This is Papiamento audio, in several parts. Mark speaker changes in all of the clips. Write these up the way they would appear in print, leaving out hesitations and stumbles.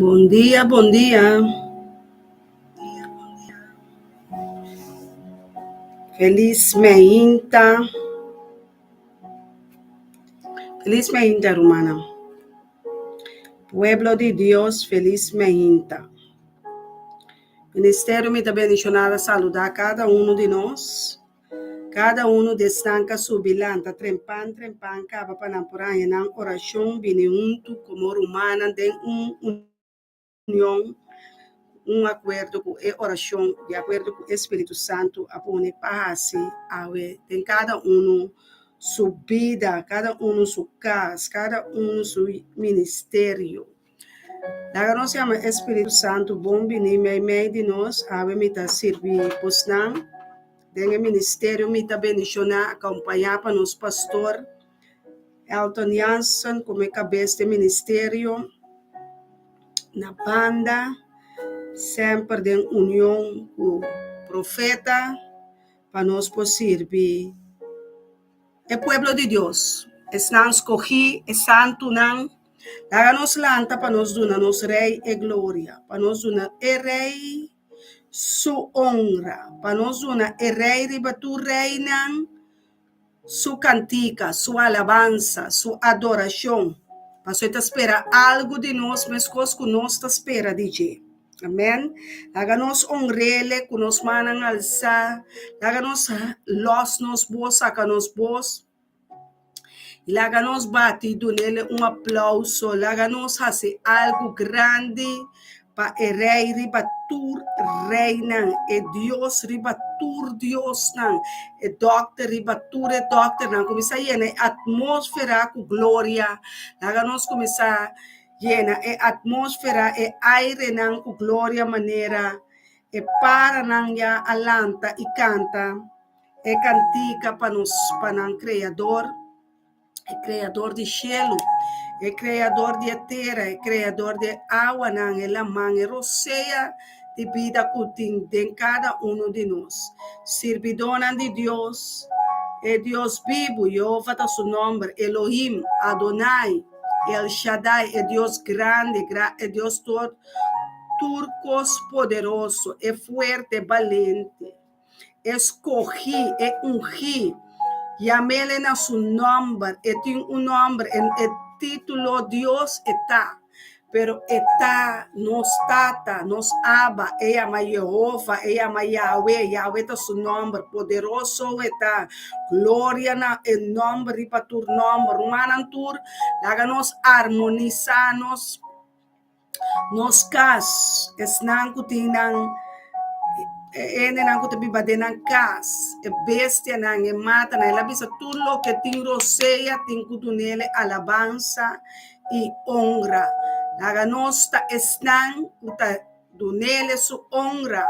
Speaker 1: Bon dia, bon dia. Felis meinta. Felis meinta rumannan. Pueblo di Dios felis meinta. Ministerio mi ta bendiciona ta saluda cada uno di nos. Kada unu di esnan ka subi lanta trempan trempan kaba pa nan por haña nan orashon bini huntu komo rumannan den un union, un akuerdo ku e orashon di akuerdo ku e Spiritu Santu a pone pa hasi awe den kada unu su bida, kada unu su kas, kada unu su ministerio. Laga nos yama e Spiritu Santu bon bini meimei di nos. Awe mi ta sirbi bosnan den e ministerio. Mi ta bendishoná akompañá pa nos pastor Elton Jansen komo e kabes di e ministerio na banda, semper den union ku profeta pa nos por sirbi. E pueblo di Dios, esnan skogí, e santunan, laga nos lanta pa nos duna nos Rei e gloria, pa nos duna e Rei su onra, pa nos duna e Rei riba tur reinan su kantika, su alabansa, su adorashon, pasobra e ta spera algu di nos meskos ku nos ta spera di dje. Amen. Laga nos honrele ku nos mannan alsá. Laga nos lòs nos bos, saka nos bos. I laga nos bati dunele un aplauso. Laga nos hasi algu grandi pa e Rei riba tur reinan, e Dios riba tur diosnan, e Dòkter riba tur e dòkternan. Kuminsá yena e atmósfera ku gloria. Laga nos kuminsá Yena e atmósfera, e airenan ku gloria manera e paranan ya a lanta i kanta e kantika pa nos pa nan Kreador, e Kreador di shelu, e Kreador di e tera, e Kreador di e awanan, e laman, e rosea di bida ku tin den kada unu di nos. Sirbidónan di Dios, e Dios bibu, Yehova ta su nòmber, Elohim, Adonai, El Shaddai, e Dios grandi, e Dios tur tur kos poderoso, e fuerte, e balente, e skogí, e ungí. Yam'El na su nòmber, e tin un nòmber, e título Dios e ta. Pero e ta nos Tata, nos Abba, e yama Yehova, e yama Yahweh, Yahweh ta su nòmber, poderoso e ta, gloria na e nòmber riba tur nòmber. Rumannan tur, laga nos armonisá nos nos kas, esnan ku tin nan e hendenan ku ta biba den nan kas, e bestianan, e matanan, el a bisa tur loke tin rosea tin ku dun'el e alabansa i onra. Laga nos ta esnan ku ta dunele su onra,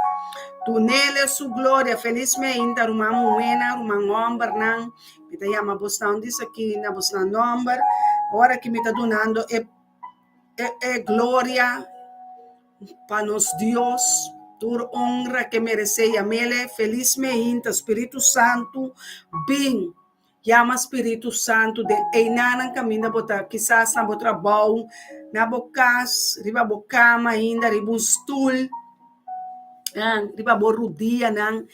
Speaker 1: dunele su gloria. Felis meinta, ruman muhénan, ruman hòmbernan. Mi ta yama bosnan dis aki na bosnan nòmber. Ora ki mi ta dunando e e gloria pa nos Dios, tur onra ke meresé. Yam'Ele felis meinta, Spiritu Santu, bin. Yama Spiritu Santu den einanan kaminda bo ta, kisas na bo trabou, na bo kas, riba bo kama ainda, riba un stul, riba bo rudianan.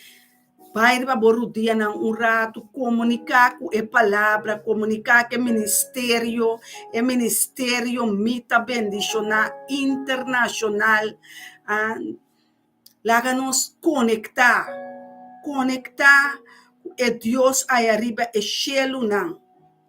Speaker 1: Bai riba bo rudianan un ratu, komuniká ku e palabra, komuniká ku e ministerio, e ministerio Mi Ta Bendishoná Internashonal. Laga nos konektá, konektá ku e Dios aya riba e shelunan,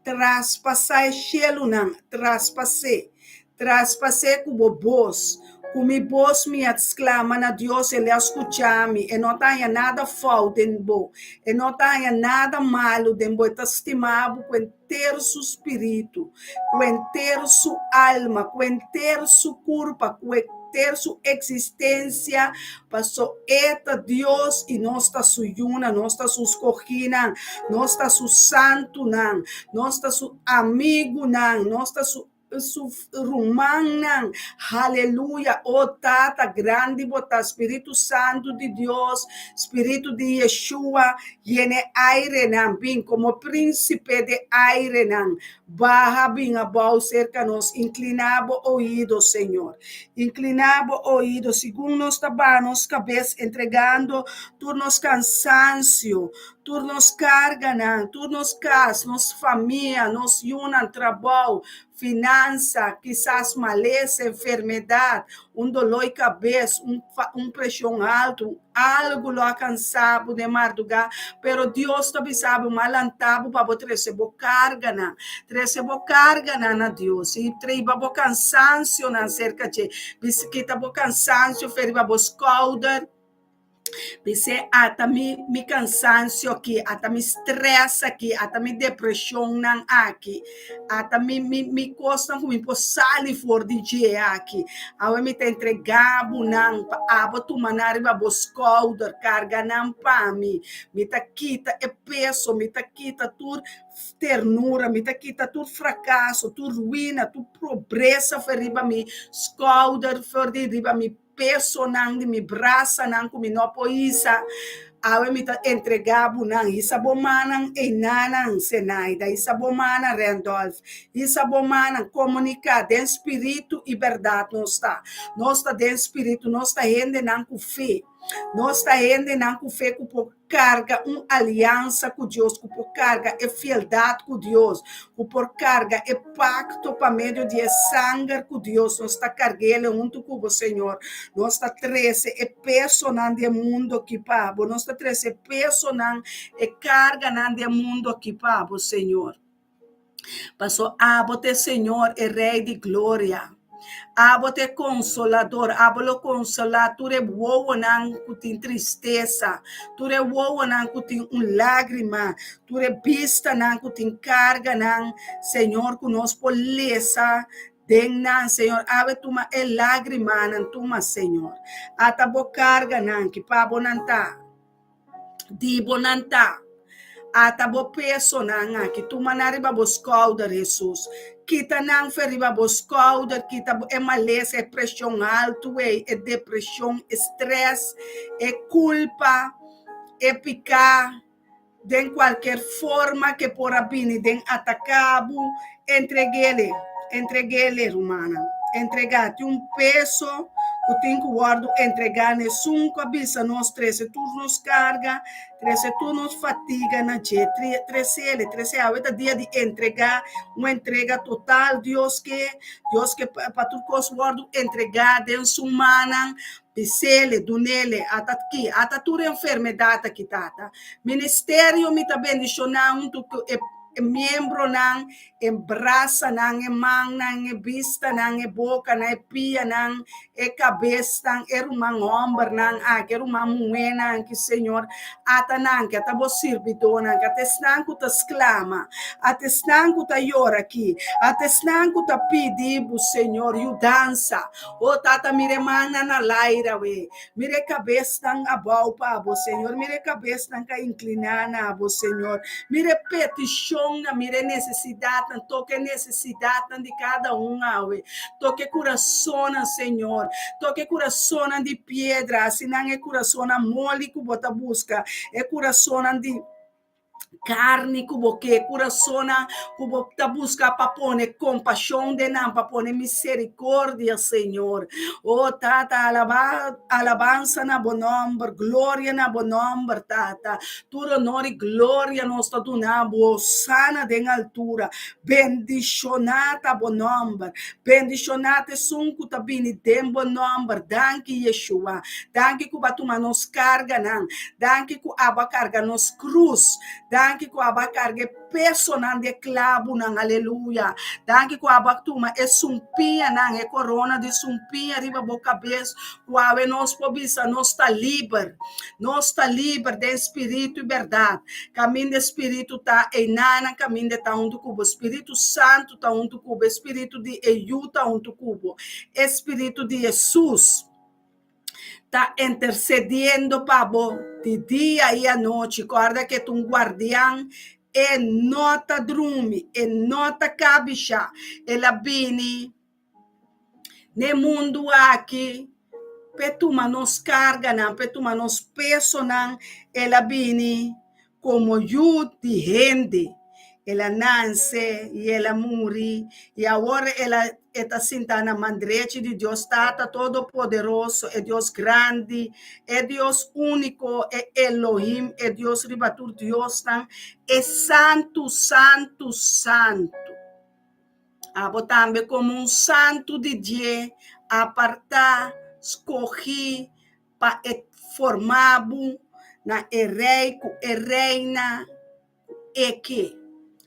Speaker 1: traspasá e shelunan, traspas'é, traspas'é ku bo bos, ku mi bos mi a sklama na Dios, el a skucha mi, e no ta haña nada fout den bo, e no ta haña nada malu den bo, e ta stima bo ku henter su spiritu, ku henter su alma, ku henter su kurpa, ku henter su eksistensia, paso e ta Dios i nos ta su yunan, nos ta su skogínan, nos ta su santunan, nos ta su amigunan, nos ta su. su rumannan. Haleluya! O Tata grandi bo ta, Spiritu Santu di Dios, Spiritu di Yeshua, yena e airenan, bin komo Prínsipe di airenan, baha bin abou serka nos, inkliná bo oido, Señor, inkliná bo oido, segun nos ta baha nos kabes entregando tur nos kansansio, Tur nos karganan, tur nos kas, nos famia, nos yunan, trabou, finansa, kisas malesa, enfermedat, un doló i kabes, un un preshon altu, algu lo a kansa bo den mardugá, pero Dios ta bisa bo, M'a lanta bo pa bo trese bo karganan. Trese bo karganan na Dios i triba bo kansansionan serka dje. Bisa kita bo kansansio fe riba bo skouder. Bis'é, Ata mi mi kansansio aki, ata mi strès aki, ata mi depreshonnan aki, ata mi mi mi kosnan ku mi por sali for di dje aki. Awe mi ta entregá bo nan pa abo tuma nan riba bo skouder, karga nan pa mi. Mi ta kita e peso, mi ta kita tur ternura, mi ta kita tur frakaso, tur ruina, tur pobresa for riba mi skouder, for di riba mi Pesonan di mi brasanan ku mi no por hisa, awe mi ta entregá bo nan. Hisa bo mannan einanan, Zenaida, hisa bo mannan, Randolph, hisa bo mannan. Komuniká den spiritu i bèrdat nos ta. Nos ta den spiritu, nos ta hendenan ku fe. Nos ta hendenan ku fe ku por karga un aliansa ku Dios, ku por karga e fieldat ku Dios, ku por karga e pakto pa medio di e sanger ku Dios. Nos ta karg'el huntu ku bo, Señor. Nos ta trese e pesonan di e mundu aki pa bo. Nos ta trese e pesonan, e karganan di e mundu aki pa bo, Señor. Paso abo ta e Señor, e Rey di Gloria. Abo ta e Consolador. Abo lo consolá tur e wowonan cu tin tristesa, tur e wowonan cu tin un lágrima, tur e bistanan cu tin carganan, Señor, cu nos por lesa den nan, Señor. Awe tuma e lágrimanan, tuma, Señor. Ata bo carganan, ki pa bo nan ta. Di bo nan ta. Ata bo pesonan aki, tuma nan riba bo skouder, Hesus. Kita nan fe riba bo skouder, kita e malesa, e preshon haltu ei, e depreshon, e stres, e kulpa, e piká, den kualker forma ke por a bini den ataká bo, Entreg'ele, entreg'ele, rumannan, entregá. Tin un peso ku tin ku wòrdu entregá na esun ku a bisa nos trese tur nos karga, trese tur nos fatiga na dje. Tres'ele, tres'e. Awe ta dia di entregá, un entrega total. Dios ke, Dios ke pa tur kos wòrdu entregá den su mannan. Bis'ele, dun'ele, ata ki, ata tur enfermedat aki, Tata. Ministerio mi ta bendishoná huntu ku e. E miembronan, e brasanan, e mannan, e bistanan, e bokanan, e pianan, e kabesnan, e ruman hòmbernan aki, e ruman muhénan aki, Señor, ata nan ke ata bo sirbidónan, ke ata esnan ku ta sklama, ata esnan ku ta yora aki, ata esnan ku ta pidi bo, Señor, yudansa. O Tata, mira e mannan na laira awe. Mira e kabesnan abou pa bo, Señor. Mira e kabesnan ka inkliná na bo, Señor. Mira e petishonnan, mira e nesesidatnan. Toka e nesesidatnan di kada un awe. Toka e kurasonnan, Señor. Toka e kurasonnan di piedra, asinan e kurasonnan moli ku bo ta buska, e kurasonnan di. Karni ku bo ke, kurasonnan ku bo ta buska pa pone kompashon den nan, pa pone miserikordia, Señor. O Tata, alaba, alabansa na bo nòmber, gloria na bo nòmber, Tata. Tur honor i gloria nos ta duna bo, hosana den altura. Bendishoná ta bo nòmber. Bendishoná ta esun ku ta bini den bo nòmber. Danki, Yeshua. Danki ku bo a tuma nos karganan. Danki ku abo a karga nos krus. Danki ku abo a karga e pesonan di e klabunan. Aleluya. Danki ku abo a tuma e sumpiñanan, e korona di sumpiña riba bo kabes, ku awe nos por bisa nos ta liber. Nos ta liber den spiritu i bèrdat. Kaminda e spiritu ta, einanan kaminda e ta huntu ku bo. Spiritu Santu ta huntu ku bo. E spiritu di e Yu ta huntu ku bo. E spiritu di Hesus ta intersediendo pa bo di dia i anochi. Kòrda ku e ta un guardian. E no ta drumi, e no ta kabishá. El a bini n'e mundu aki p'e tuma nos karganan, p'e tuma nos pesonan. El a bini komo yu di hende. El a nanse i el a muri, i awor el a e ta sintá na man drechi di Dios Tata Todopoderoso, e Dios grandi, e Dios úniko, e Elohim, e Dios riba tur diosnan, e Santu, Santu, Santu. Abo tambe komo un santu di dje, apartá, skohí pa e forma bo na e rei ku e reina ku e ke.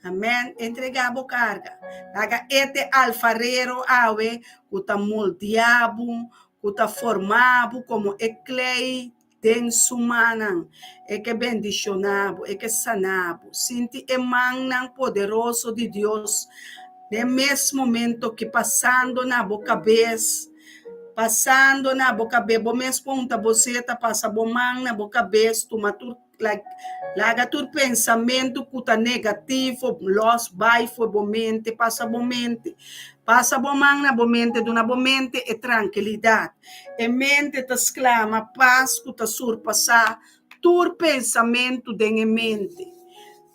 Speaker 1: Amèn. Entregá bo karga. Laga e te alfarero awe ku ta moldeá bo, ku ta forma bo komo e klei den su mannan. E ke bendishoná bo, e ke saná bo. Sinti e mannan poderoso di Dios den mes momento ki pasando na bo kabes, pasando na bo kabes. Bo mes punta bo seta, pasa bo man na bo kabes, tuma tur laga tur pensamentu ku ta negativo lòs bai for bo mente, pasa bo mente, pasa bo man na bo mente, duna bo mente e trankilidat. E mente ta sklama pas ku ta surpasá tur pensamentu den e mente.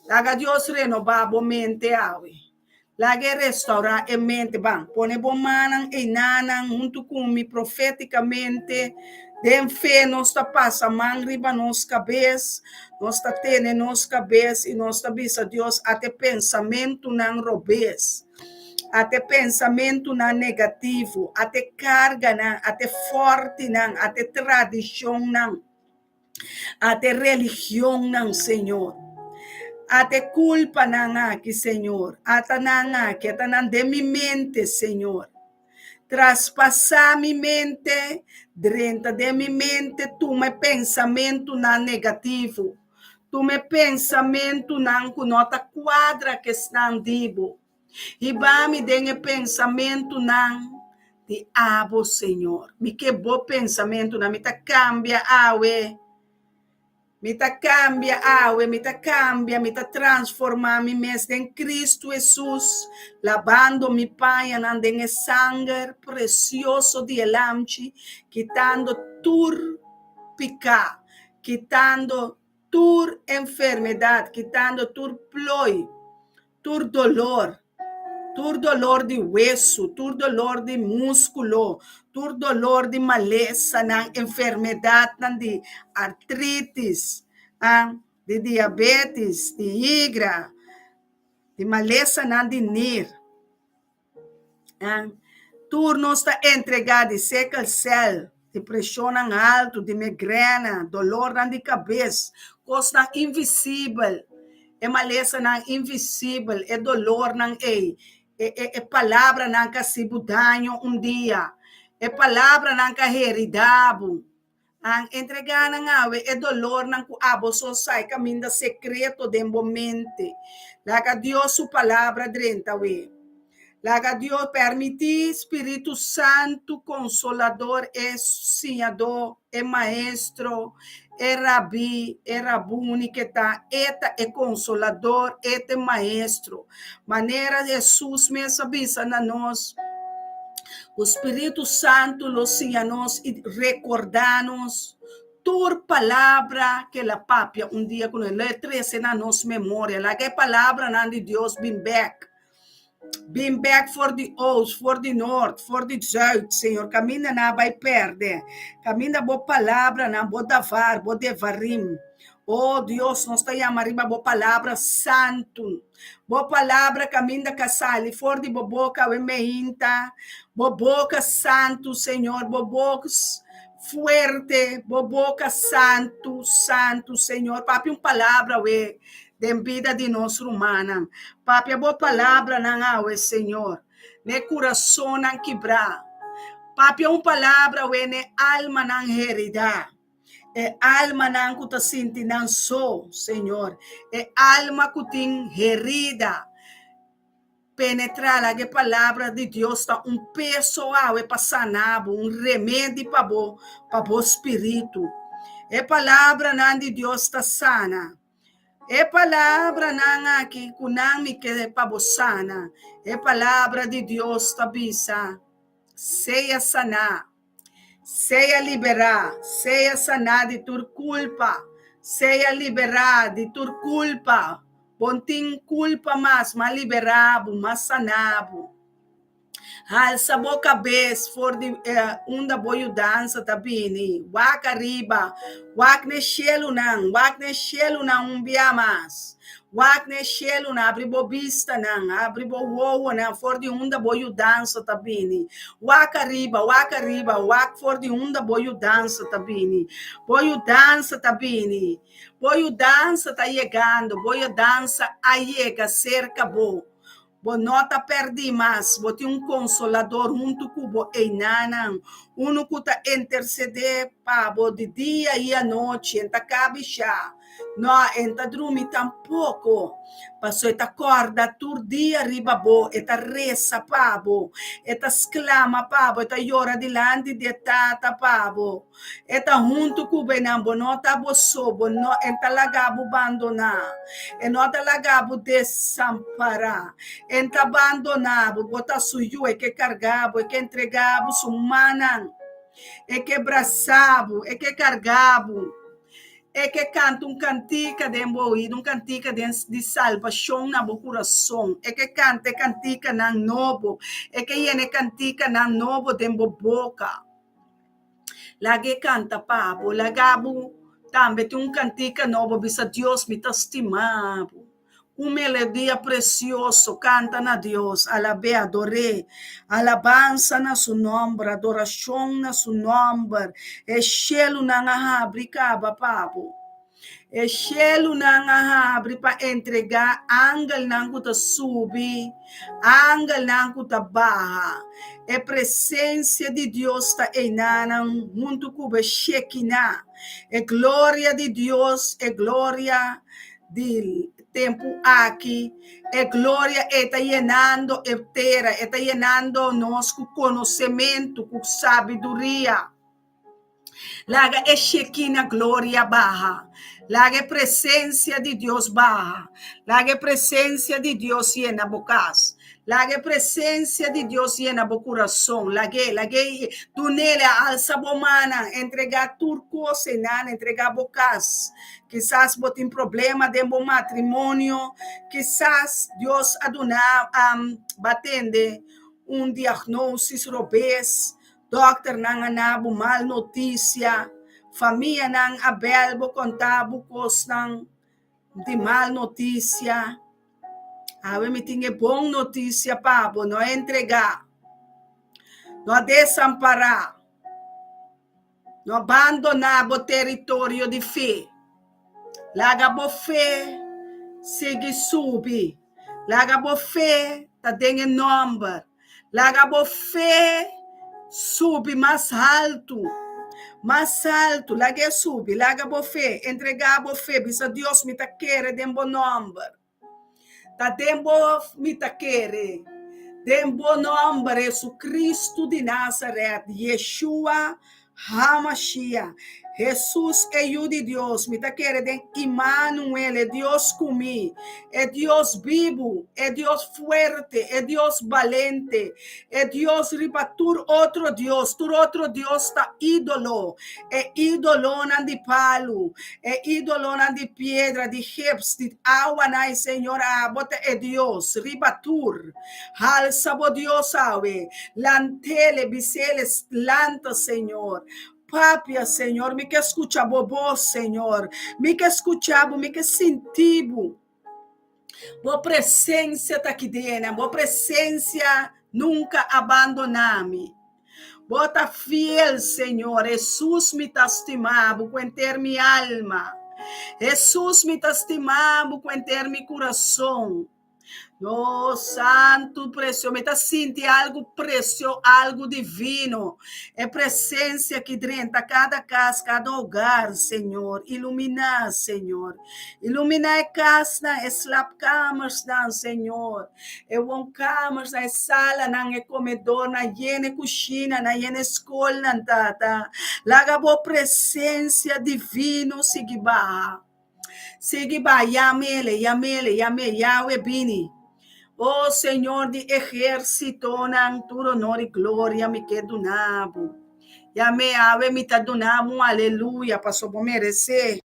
Speaker 1: Laga Dios renobá bo mente awe. Laga e restaurá e mente. Ban, pone bo mannan einanan huntu ku mi profétikamente. Den fe nos ta pasa man riba nos kabes, nos ta tene nos kabes i nos ta bisa Dios, ate pensamentunan robes, ate pensamentunan negativo, ate karganan, ate fòrtinan, ate tradishonnan. Ate religionnan, Señor. Ate culpanan aki, Señor. Ata nan aki, ata nan den mi mente, Señor. Traspasá mi mente, drenta den mi mente, tuma e pensamentunan negativo, tuma e pensamentunan cu no ta cuadra cu esnan di bo. Hiba mi den e pensamentunan di abo, Señor. Mi ke bo pensamentunan. Mi ta kambia awe. Mi ta kambia awe. Mi ta kambia. Mi ta transformá mi mes den Cristo Hesus, labando mi pañanan den e sanger presioso di e Lamchi, kitando tur piká, kitando tur enfermedat, kitando tur ploi. Tur dolor, tur dolor di wesu, tur dolor di múskulo, tur dolor di malesanan, enfermedatnan di artritis, di diabetis, di higra, di malesanan di nir. Tur nos ta entregá di sickle cell, di preshonnan haltu, di migrena, dolornan di kabes, kosnan invisibel, e malesanan invisibel, e dolornan ei, e e e palabranan ku a hasi bo daño un dia, e palabranan ku a heridá bo. An entregá nan awe e dolornan ku abo so sai kaminda sekreto den bo mente. Laga Dios su Palabra drenta awe. Laga Dios permití Spiritu Santu, Konsolador, e Siñadó, e Maestro, e Rabí, e Rabuni ke ta, E ta e Konsolador, E ta e Maestro. Manera Hesus mes a bisa na nos, ku Spiritu Santu lo siña nos i rekordá nos tur palabra ku el a papia un dia ku nos. Lo e trese na nos memoria. Laga e palabranan di Dios bin bèk. Bin bèk for di oost, for di nort, for di zùit, Señor, kaminda nan a bai pèrdè. Kaminda bo palabranan, bo davar, bo devarim. O Dios, nos ta yama riba bo palabra santu. Bo palabra kaminda ka sali for di bo boka awe meinta. Bo boka santu, Señor, bo boka fuerte, bo boka santu, santu, Señor. Papia un palabra awe den bida di nos rumannan. Papia bo palabranan awe, Señor, n'e kurasonnan kibrá. Papia un palabra awe n'e almanan heridá. E almanan ku ta sinti nan so, Señor, e alma ku tin herida, penetrá, laga e palabra di Dios ta un peso awe pa sana bo, un remedi pa bo, pa bo spiritu. E palabranan di Dios ta sana. E palabranan aki ku nan mi ke pa bo sana. E palabra di Dios ta bisa, Sea saná, sea liberá, sea saná di tur kulpa, sea liberá di tur kulpa. Bo no tin kulpa mas, m'a liberá bo, m'a saná bo. Halsa bo kabes for di unda bo yudansa ta bini. Wak ariba, wak n'e shelunan, wak n'e shelunan un bia mas. Wak n'e shelunan, abri bo bistanan, abri bo wowonan for di unda bo yudansa ta bini. Wak ariba, wak ariba, wak for di unda bo yudansa ta bini. Bo yudansa ta bini. Bo yudansa ta yegando, bo yudansa a yega serka bo. Bo no ta pèrdí mas, bo tin un Konsolador huntu ku bo einanan, unu ku ta intersedé pa bo di dia i anochi. E ta kabishá, no, e ta drumi tampoko, pasobra e ta kòrda tur dia riba bo, e ta resa pa bo, e ta sklama pa bo, e ta yora dilanti di e Tata pa bo. E ta huntu ku bo einan, bo no ta bo so, bo no, e ta laga bo bandoná, e no ta laga bo desampará, e ta bandoná bo, bo ta su yu, e ke kargá bo, e ke entregá bo su mannan, e ke brasá bo, e ke kargá bo, e ke kanta un kantika den bo oido, un kantika den di salbashon na bo kurason, e ke kanta e kantikanan nobo, e ke yena e kantikanan nobo den bo boka. Laga e kanta pa bo, laga bo tambe tin un kantika nobo, bisa Dios mi ta stima bo. Un melodia presioso, kanta na Dios, alab'é, ador'é, alabansa na su nòmber, adorashon na su nòmber. E shelunan a habri kaba pa bo. E shelunan a habri pa entregá angelnan ku ta subi, angelnan ku ta baha. E presensia di Dios ta einanan huntu ku bo, e Shekinah, e gloria di Dios, e gloria di tempu aki. E gloria ei ta yenando e tera, e ta yenando nos ku konosementu, ku sabiduria. Laga e Shekinah gloria baha. Laga e presencia di Dios baha. Laga e presencia di Dios yena bo cas. Laga e presencia di Dios yena bo curason. Lag'é, lag'é dunele, alsa bo mannan, entregá tur cos einan, entregá bo cas. Kisas bo tin problema den bo matrimonio, kisas Dios a duna, bo a tende un diagnosis robes. Dòkternan a na bo mal notisia, famianan a bèl bo kontá bo kosnan di mal notisia. Awe mi tin e bon notisia pa bo, no entregá, no desampará, no bandoná bo teritorio di fe. Laga bo fe sigui subi. Laga bo fe ta den e nòmber. Laga bo fe subi mas haltu, mas haltu. Lag'é subi. Laga bo fe. Entregá bo fe. Bisa Dios, Mi ta kere den bo nòmber. Ta den bo mi ta kere. Den bo nòmber, Jesucristo di Nazaret, Yeshua HaMashiach, Hesus e Yu di Dios, mi ta kere den Immanuel, e Dios ku mi, e Dios bibu, e Dios fuerte, e Dios balente, e Dios riba tur otro dios, tur otro dios ta ídolo, e ídolonan di palu, e ídolonan di piedra, di gips, di awanan, Señor abo ta e Dios riba tur. Halsa bo Dios awe, lantele, bisele, lanta Señor. Papia Señor, mi ke skucha bo bos Señor, mi ke skucha bo, mi ke sinti bo. Bo presensia ta aki den, bo presensia nunka a bandoná mi. Bo ta fiel Señor, Hesus mi ta stima bo ku henter mi alma. Hesus mi ta stima bo ku henter mi kurason. No, santu precio. Mi ta sinti algu precio, algu divino. E presencia ki drenta kada kas, kada hogar, Señor. Iluminá, Señor. Iluminá e kasnan, e slaapkamersnan, Señor. E woonkamersnan, e salanan, e komedornan, yena e kushinanan, yena e skolnan, Tata. Laga bo presencia divino sigui baha. Sigui bai, yam'Ele, yam'Ele, yam'E, Yahweh bini. O Señor di ehérsitonan, tur honor i gloria mi ke duna bo. Yam'E, awe mi ta duna bo un aleluya, pasobra bo meresé.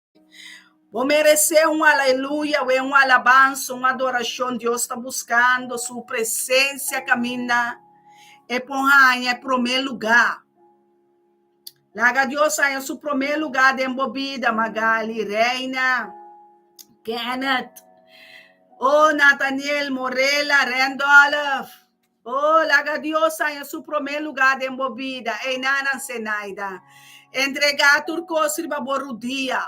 Speaker 1: Bo meresé un aleluya, we un alabansa, un adorashon. Dios ta buskando su presensia kaminda e por haña e promé lugá. Laga Dios haña su promé lugá den bo bida, Magali, Reina, Kenneth, oh Nathaniel, Morela, Randolph. Oh, laga Dios haña su promé lugá den bo bida, Einanan Zenaida. Entregá tur kos riba bo rudia.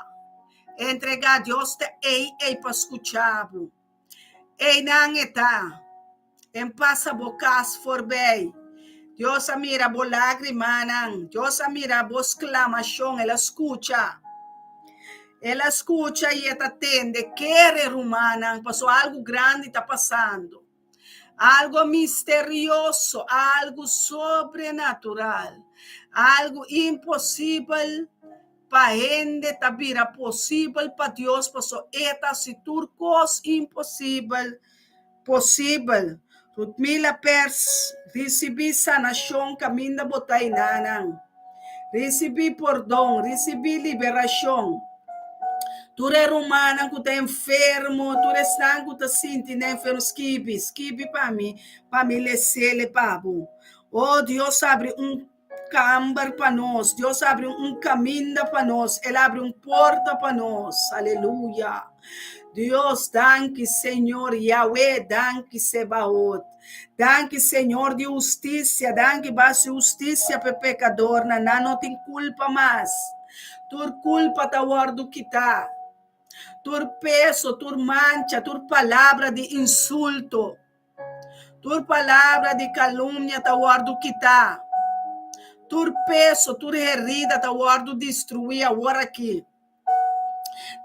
Speaker 1: Entregá, Dios ta ei ei pa skuchá bo. Einan e ta. En pasa bo kas forbei. Dios a mira bo lágrimanan. Dios a mira bo sklamashon. El a skucha. El a skucha i e ta tende. Kere, rumannan, pasobra algu grandi ta pasando. Algo misterioso, algo sobrenatural, algo imposibel pa hende ta bira posibel pa Dios, paso e ta hasi tur kos imposibel posibel. Rutmila Pers, risibí sanashon kaminda bo ta enanan. Risibí pordon, risibí liberashon. Tur e rumannan ku ta enfermo, tur esnan ku ta sinti nan enfermo, skibi, skibi pa mi, pa mi lesele pa bo. O Dios abri un kamber pa nos, Dios abri un kaminda pa nos, El abri un porta pa nos. Aleluya. Dios, danki Señor, Yahweh, danki Sebaot. Danki Señor di hustisia, danki bo hasi hustisia pa e pekadornan, nan no tin kulpa mas. Tur kulpa ta wòrdu kitá. Tur peso, tur mancha, tur palabra di insulto, tur palabra di kalumnia ta wòrdu kitá. Tur peso, tur herida ta wòrdu destruí aworakí.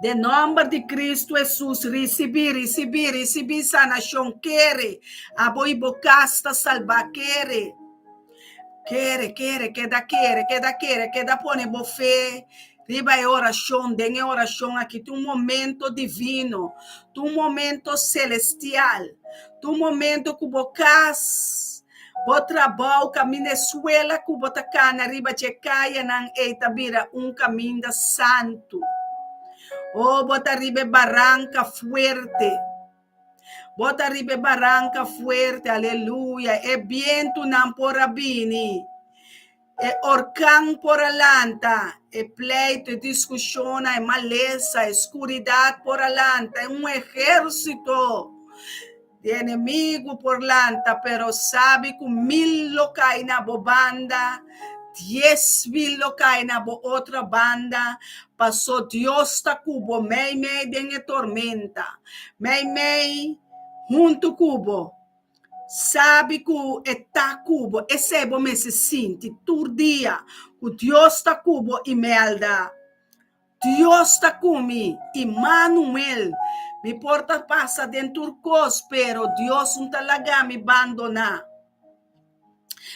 Speaker 1: Den nòmber di Kristu Hesus, risibí, risibí, risibí sanashon. Kere, abo i bo kas ta salbá. Kere, kere, kere, keda kere, keda kere, keda pone bo fe riba e orashon. Den e orashon aki tin un momento divino, tin un momento selestial, tin un momento ku bo kas. Bo trabou kaminda e suela ku bo ta kana riba dje kayanan ei ta bira un kaminda santu. O bo ta riba e baranka fuerte. Bo ta riba e baranka fuerte, aleluya. E bientunan por a bini, e orkan por a lanta, e pleitu, e diskushonnan, e malesa, e skuridat por a lanta, e un ehérsito di enemigu por lanta, pero sabi ku mil lo kai na bo banda, 10,000 lo kai na bo otro banda, paso Dios ta ku bo meimei den e tormenta, meimei huntu ku bo. Sabi ku e ta ku bo, esei bo mester sinti tur dia, ku Dios ta ku bo, Imelda. Dios ta ku mi, Immanuel. Mi por ta pasa den tur kos, pero Dios no ta laga mi bandoná.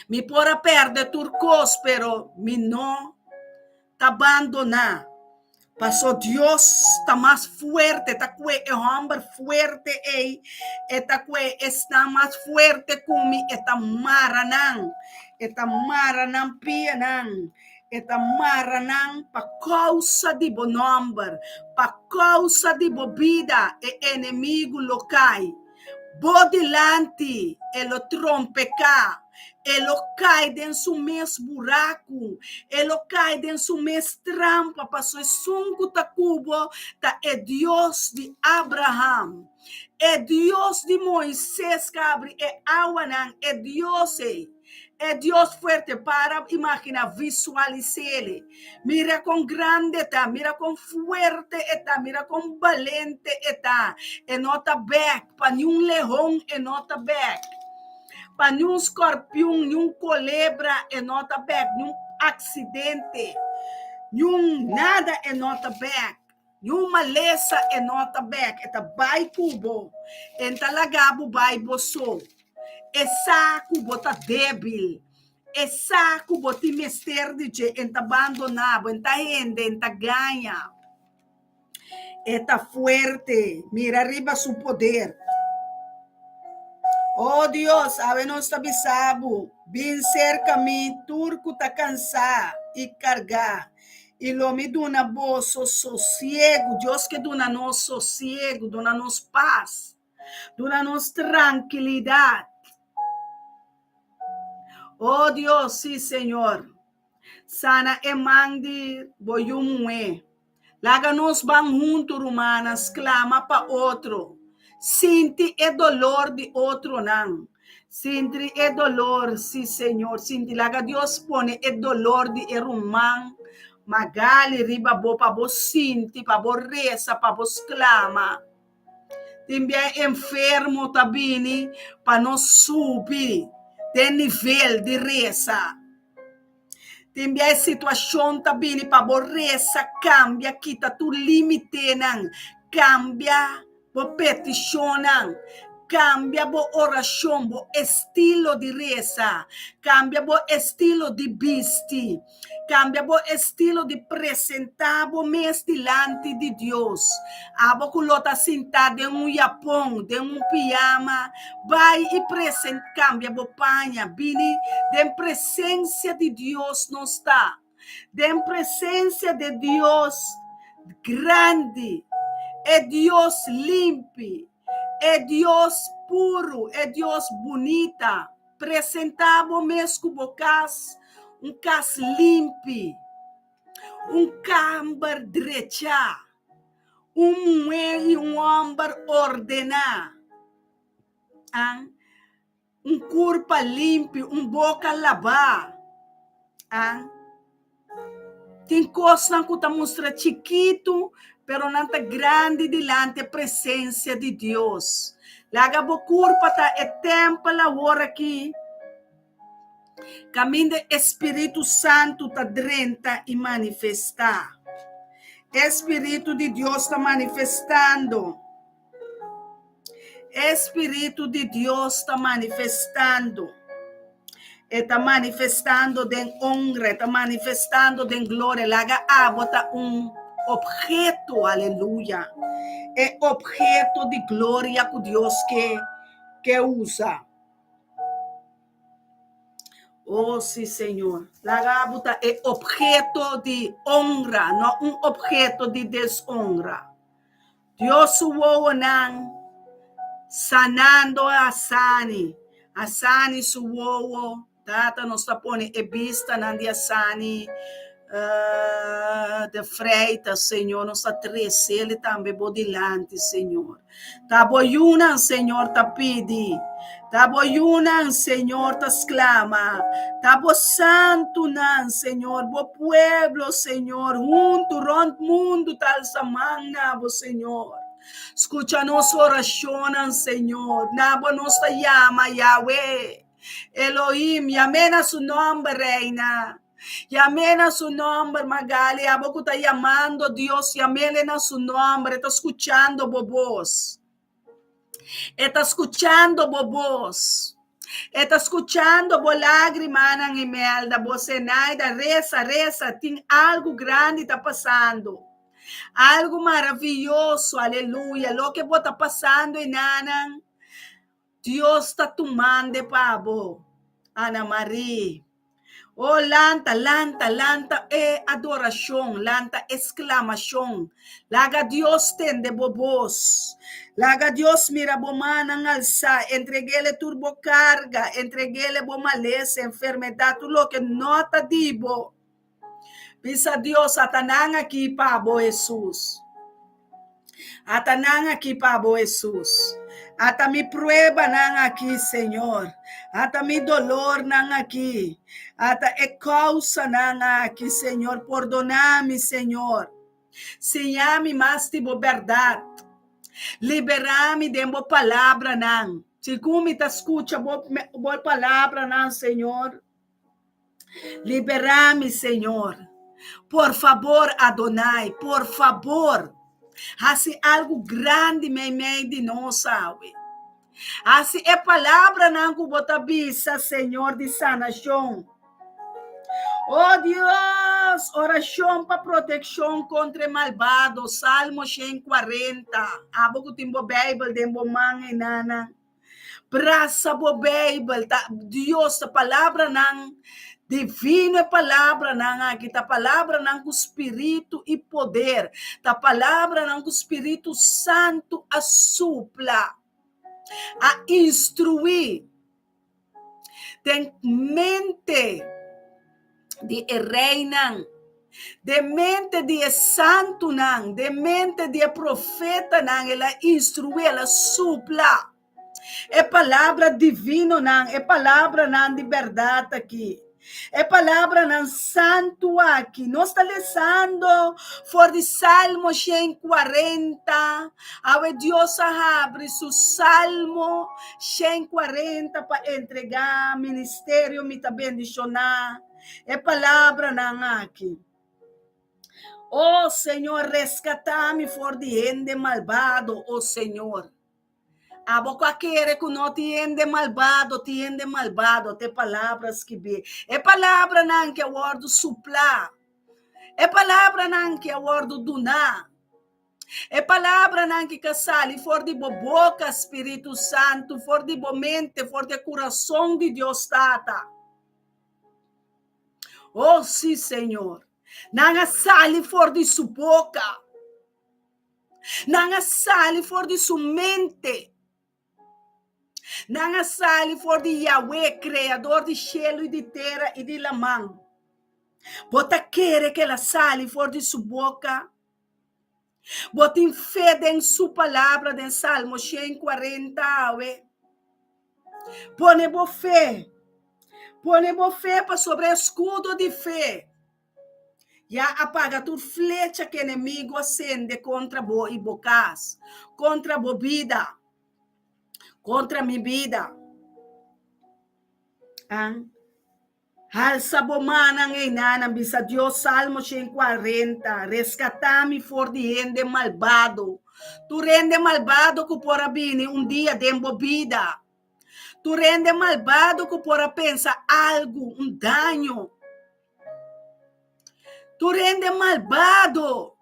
Speaker 1: Mi por a pèrdè tur kos, pero mi no ta bandoná. Paso Dios ta mas fuerte, ta kue e hòmber fuerte ei, e ta kue esnan mas fuerte ku mi, e ta mara nan, e ta mara nan pianan, e ta mara nan pa kousa di bo nòmber, pa kousa di bo bida, e enemigu lo kai. Bo dilanti e lo trompeká, e lo kai den su mes buraku, e lo kai den su mes trampa, pasobra esun ku ta ku bo ta e Dios di Abraham, e Dios di Moises ku a abri e awanan, e Dios ei. E Dios fuerte, para imagina, visualisele. Mira kon grande e ta, mira kon fuerte e ta, mira kon balente e ta. E no ta bek, pa niun leon e no ta bek. Pa niun skorpion, niun kolebra e no ta bek, niun aksidente, niun nada e no ta bek. Niun malesa e no ta bek, e ta bai ku bo, e n'ta laga bo bai bo so. E sa ku bo ta débil, e sa ku bo tin mester di dje, e n'ta bandona bo, e n'ta hende, e n'ta gaña. E ta fuerte, mira riba su poder. O Dios, awe nos ta bisa bo, Bin serka mi tur ku ta kansá i kargá, i lo mi duna boso sosiegu. Dios ke duna nos sosiegu, duna nos pas, duna nos trankilidat. O Dios, sí, Señor, sana e man di bo yu muhé. Laga nos ban huntu, rumannan, sklama pa otro. Sinti e dolor di otronan. Sinti e dolor, sí, Señor, sinti. Laga Dios pone e dolor di e ruman Magali riba bo pa bo sinti, pa bo resa, pa bo sklama. Tin bia enfermo ta bini pa nos subi den nivel di resa. Tin bia e situashon ta bini pa bo resa kambia, kita tur limitenan, kambia bo petishonnan, kambia bo orashon, bo estilo di resa, kambia bo estilo di bisti. Kambia bo estilo di presentá bo mes dilanti di Dios. Abo ku lo ta sintá den un yapon, den un piyama, bai i present kambia bo paña, bini den presensia di Dios nos ta. Den presensia de Dios grandi, e Dios limpi, e Dios puru, e Dios bunita. Presentá bo mes ku bo kas, un kas limpi, un kamber drechá, un muhé i un hòmber ordená, an, un kurpa limpi, un boka labá, an. Tin kosnan ku ta mustra chikitu, pero nan ta grandi dilanti e presensia di Dios. Laga bo kurpa ta e tèmpel awor aki, kaminda e Spiritu Santu ta drenta i manifestá. E Spiritu di Dios ta manifestando. E Spiritu di Dios ta manifestando. E ta manifestando den honra, e ta manifestando den gloria. Laga abo ta un obheto, aleluya. E obheto di gloria ku Dios ke ke usa. Oh, sí, Señor. Laga abo ta e obheto di honra, no un obheto di deshonra. Dios su wowonan sanando a Asani. Asani su wowo, Tata, nos ta pone e bistanan di Asani de Freitas, Señor, nos ta tresele tambe bo dilanti, Señor. Ta bo yunan, Señor, ta pidi. Ta bo yunan, Señor, ta sklama. Ta bo santunan, Señor, bo pueblo, Señor, huntu rònt mundu ta alsa man na bo, Señor. Skucha nos orashonnan, Señor. Na bo nos ta yama, Yahweh, Elohim, yam'é na su nòmber, Reina. Yam'é na su nòmber, Magali. Abo ku ta yamando Dios, yam'é na su nòmber. E ta skuchando bo bos. E ta skuchando bo bos. E ta skuchando bo lágrimanan, Imelda, bo Zenaida. Resa, resa, tin algu grandi ta pasando. Algu maravioso, aleluya. Loke bo ta pasando enanan, Dios ta tumand'e pa bo, Ana Marie. Oh, lanta, lanta, lanta e adorashon, lanta e sklamashon. Laga Dios tende bo bos. Laga Dios mira bo mannan alsá. Entreg'El tur bo karga, entreg'El bo malesa, enfermedat, tur loke no ta di bo. Bisa Dios, ata nan aki pa bo, Hesus. Ata nan aki pa bo, Hesus. Ata mi pruebanan aki, Señor. Ata mi dolornan aki. Ata e kousanan aki, Señor. Pordoná mi, Señor. Siña mi mas di bo bèrdat. Liberá mi den bo palabranan. Segun mi ta skucha bo, bo palabranan, Señor. Liberá mi, Señor. Por fabor, Adonai, por fabor, hasi algu grandi meimei di nos awe. Hasi e palabranan ku bo ta bisa, Señor, di sanashon. Oh Dios, orashon pa protekshon kontra e malbado, Salmo 140. Abo ku tin bo Beibel den bo man einana. Brasa bo Beibel, ta Dios ta palabranan divino e palabranan aki, ta palabranan ku spiritu i poder, ta palabranan ku Spiritu Santu a supla, a instruí den mente di e reinan, den mente di e santunan, den mente di e profetanan, el a instruí, el a supla e palabra divinonan, e palabranan di bèrdat aki, e palabranan santu aki. Nos ta lesando for di Salmo 140. Awe Dios a habri su Salmo 140 pa entregá ministerio. Mi ta bendishoná e palabranan aki. O Señor, reskatá mi for di hende malbado, o Señor. Abo ku a kere ku no tin hende malbado, tin hende malbado, ta e palabra skibí. E palabranan ke a wòrdu suplá, e palabranan ke a wòrdu duná, e palabranan ki ka sali for di bo boka, Spiritu Santu, for di bo mente, for di e kurason di Dios Tata. Oh, sí, Señor. Nan a sali for di su boka. Nan a sali for di su mente. Nan a sali for di Yahweh, Kreador di shelu i di tera i di laman. Bo ta kere ku el a sali for di su boka? Bo tin fe den su palabra den Salmo 140 awe? Pone bo fe. Pone bo fe pasobra e eskudo di fe ya a paga tur flecha ku enemigu a sende kontra bo i bo kas, kontra bo bida, kontra mi bida. An. Halsa bo mannan einan, bisa Dios, Salmo 140, Reskatá mi for di hende malbado, tur hende malbado ku por a bini un dia den bo bida, tur hende malbado ku por a pensa algu, un daño, tur hende malbado.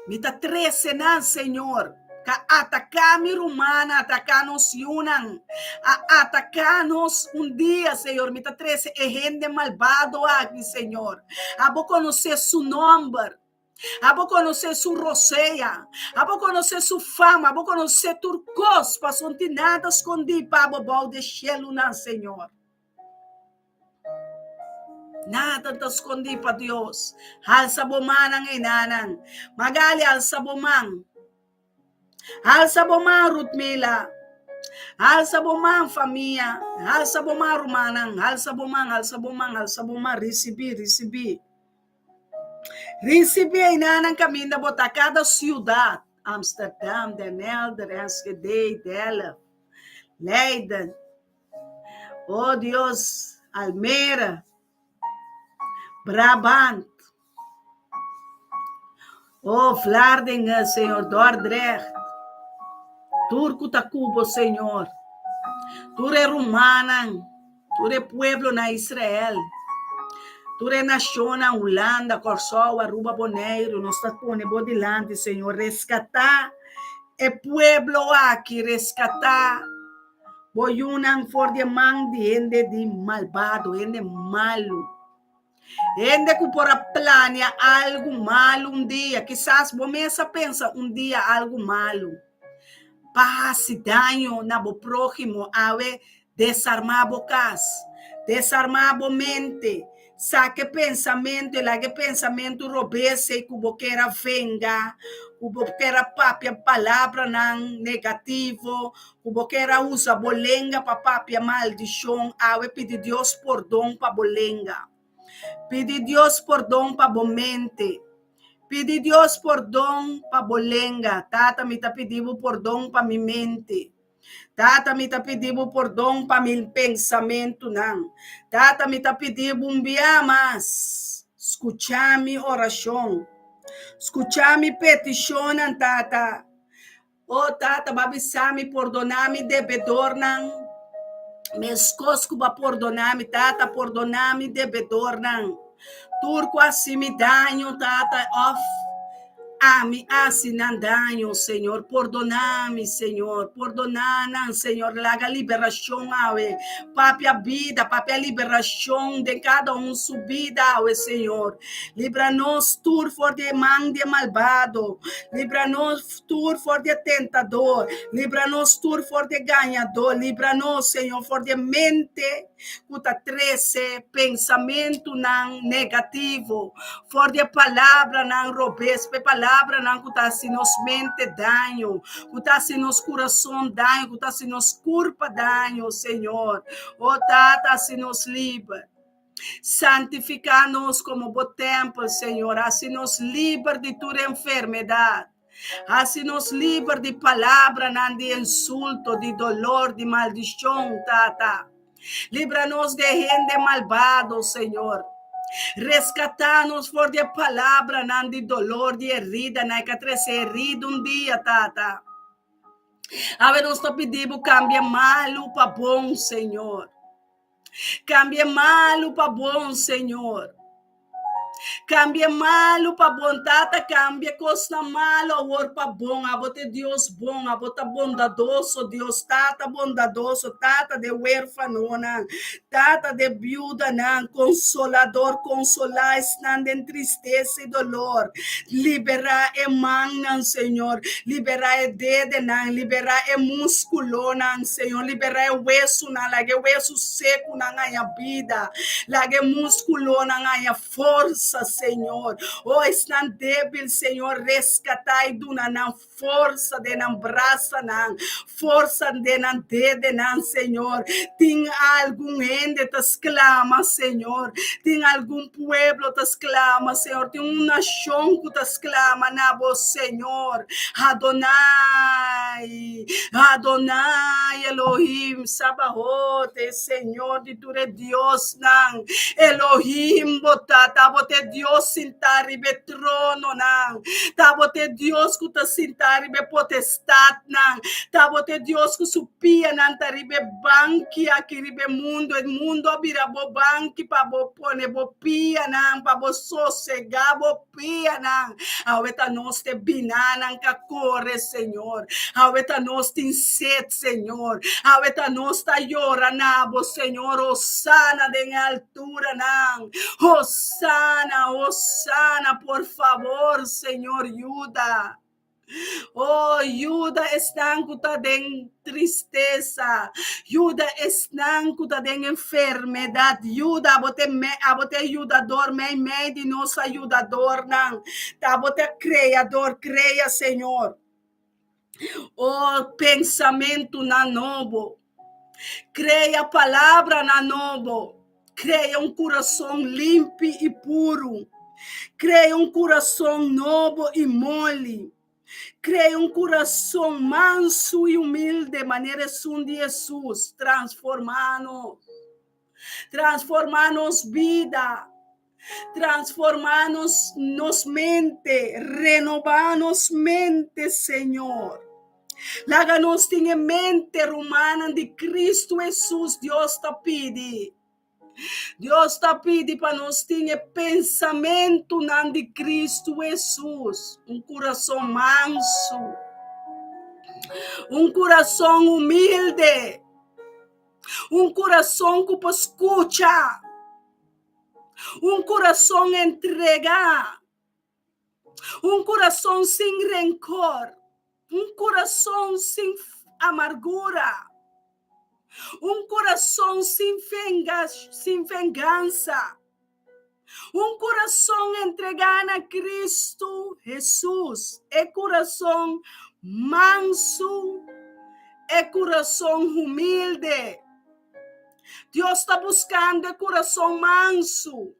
Speaker 1: Mi ta trese nan, Señor, ka ataká mi rumannan, ataká nos yunan, a ataká nos un dia, Señor. Mi ta trese e hende malbado aki, Señor. Abo konosé su nòmber. Abo konosé su rosea. Abo konosé su fama. Abo konosé tur kos, pasobra no tin nada skondí pa abo bou di e shelunan, Señor. Nada ta skondí pa Dios. Halsa bo mannan einanan. Magali, halsa bo man. Halsa bo man, Rutmila. Halsa bo man, famia. Halsa bo man, rumannan. Halsa bo man, halsa bo man, halsa bo man. Risibí, risibí. Risibí einanan kaminda bo ta kada siudat. Amsterdam, Den Helder, Enschede, Delft, Leiden. Oh Dios, Almere, Brabant, oh Vlaardingen, Señor, Dordrecht, tur ku ta ku bo, Señor, tur e rumannan, tur e pueblo na Israel, tur e nashonnan, Hulanda, Kòrsou, Aruba, Boneiru, nos ta pone bo dilanti, Señor, reskatá e pueblo aki, reskatá. Bo yunan for di e man di hende di malbado, hende malu. Hende ku por a plania algu malu un dia. Kisas bo mes a pensa un dia algu malu pa hasi daño na bo próhimo. Awe desarmá bo kas, desarmá bo mente, Saka e pensamentu i laga e pensamentu robes ei ku bo kier a venga, ku bo kier a papia palabranan negativo, ku bo kier a usa bo lenga pa papia maldishon. Awe pidi Dios pordon pa bo lenga. Pidi Dios pordon pa bo mente. Pidi Dios pordon pa bo lenga. Tata, mi ta pidi bo pordon pa mi mente. Tata, mi ta pidi bo pordon pa mi pensamentunan. Tata, mi ta pidi bo un bia mas, skucha mi orashon. Skucha mi petishonnan, Tata. O Tata, bo a bisa mi pordoná mi debedornan, meskos ku bo a pordoná mi. Tata, pordoná mi debedornan. Tur ku hasi mi daño, Tata, òf ami hasi nan daño, Señor, pordoná mi, Señor, pordoná nan, Señor, laga liberashon awe, papia bida, papia liberashon den kada un su bida awe, Señor. Libra nos tur for di e man di e malbado, libra nos tur for di e tentador, libra nos tur for di e gañador, libra nos, Señor, for di e mente ku ta trese pensamentunan negativo, for di e palabranan robes, pa e palabranan ku ta hasi nos mente daño, ku ta hasi nos kurason daño, ku ta hasi nos kurpa daño, Señor. O Tata, hasi nos liber. Santifiká nos komo bo tèmpel, Señor. Hasi nos liber di tur enfermedat. Hasi nos liber di palabranan di insulto, di dolor, di maldishon, Tata. Libra nos di e hende malbado, Señor. Reskatá nos for di e palabranan di dolor, di heridanan e ka trese herida un dia, Tata. Awe nos ta pidi bo kambia malu pa bon, Señor. Kambia malu pa bon, Señor. Kambia malu pa bon, Tata, kambia kosnan malu awor pa bon. Abo ta e Dios bon, abo ta bondadoso, Dios Tata bondadoso, Tata di e wérfanonan, Tata di e biudanan, Konsolador, konsolá esnan den tristesa i dolor. Liberá e mannan, Señor, liberá e dedenan, liberá e múskulonan, Señor, liberá e wesunan, laga e wesu sekunan haña bida, laga e múskulonan haña forsa, Señor. O esnan débil, Señor, reskatá i duna nan forsa den nan brasanan, forsa den nan dedenan, Señor. Tin algun hende ta sklama, Señor. Tin algun pueblo ta sklama, Señor. Tin un nashon ku ta sklama na bo, Señor. Adonai, Adonai Elohim Sabaot, e Señor di tur e diosnan. Elohim bo ta, ta bo ta e Dios sintá riba e trononan. Ta bo ta e Dios ku ta sintá riba e potestatnan. Ta bo ta e Dios ku su pianan ta riba e banki aki riba e mundu. E mundu a bira bo banki pa bo pone bo pianan, pa bo sosegá bo pianan. Awe ta nos te binanan ka kore, Señor. Awe ta nos tin set, Señor. Awe ta nos ta yora na bo, Señor. Hosana den e alturanan. Hosana, hosana, por fabor, Señor, yuda. Oh, yuda esnan ku ta den tristesa. Yuda esnan ku ta den enfermedat. Yuda, abo ta e abo ta e yudador meimei di nos ayudadornan. Ta abo ta e kreador. Krea, Señor. Oh, pensamentunan nobo. Krea palabranan nobo. Krea un kurason limpi i puru. Krea un kurason nobo i moli. Krea un kurason mansu i humilde manera esun di Hesus. Transformá nos. Transformá nos bida. Transformá nos, nos mente. Renobá nos mente, Señor. Laga nos tin e mente, rumannan, di Cristo Hesus. Dios ta pidi. Dios ta pidi pa nos tin e pensamentunan di Cristo Hesus. Un kurason mansu. Un kurason humilde. Un kurason ku por skucha. Un kurason entregá. Un kurason sin renkor. Un kurason sin amargura. Un kurason sin venga, sin vengansa. Un kurason entregá na Kristu Hesus. E kurason mansu, e kurason humilde. Dios ta buskando e kurason mansu.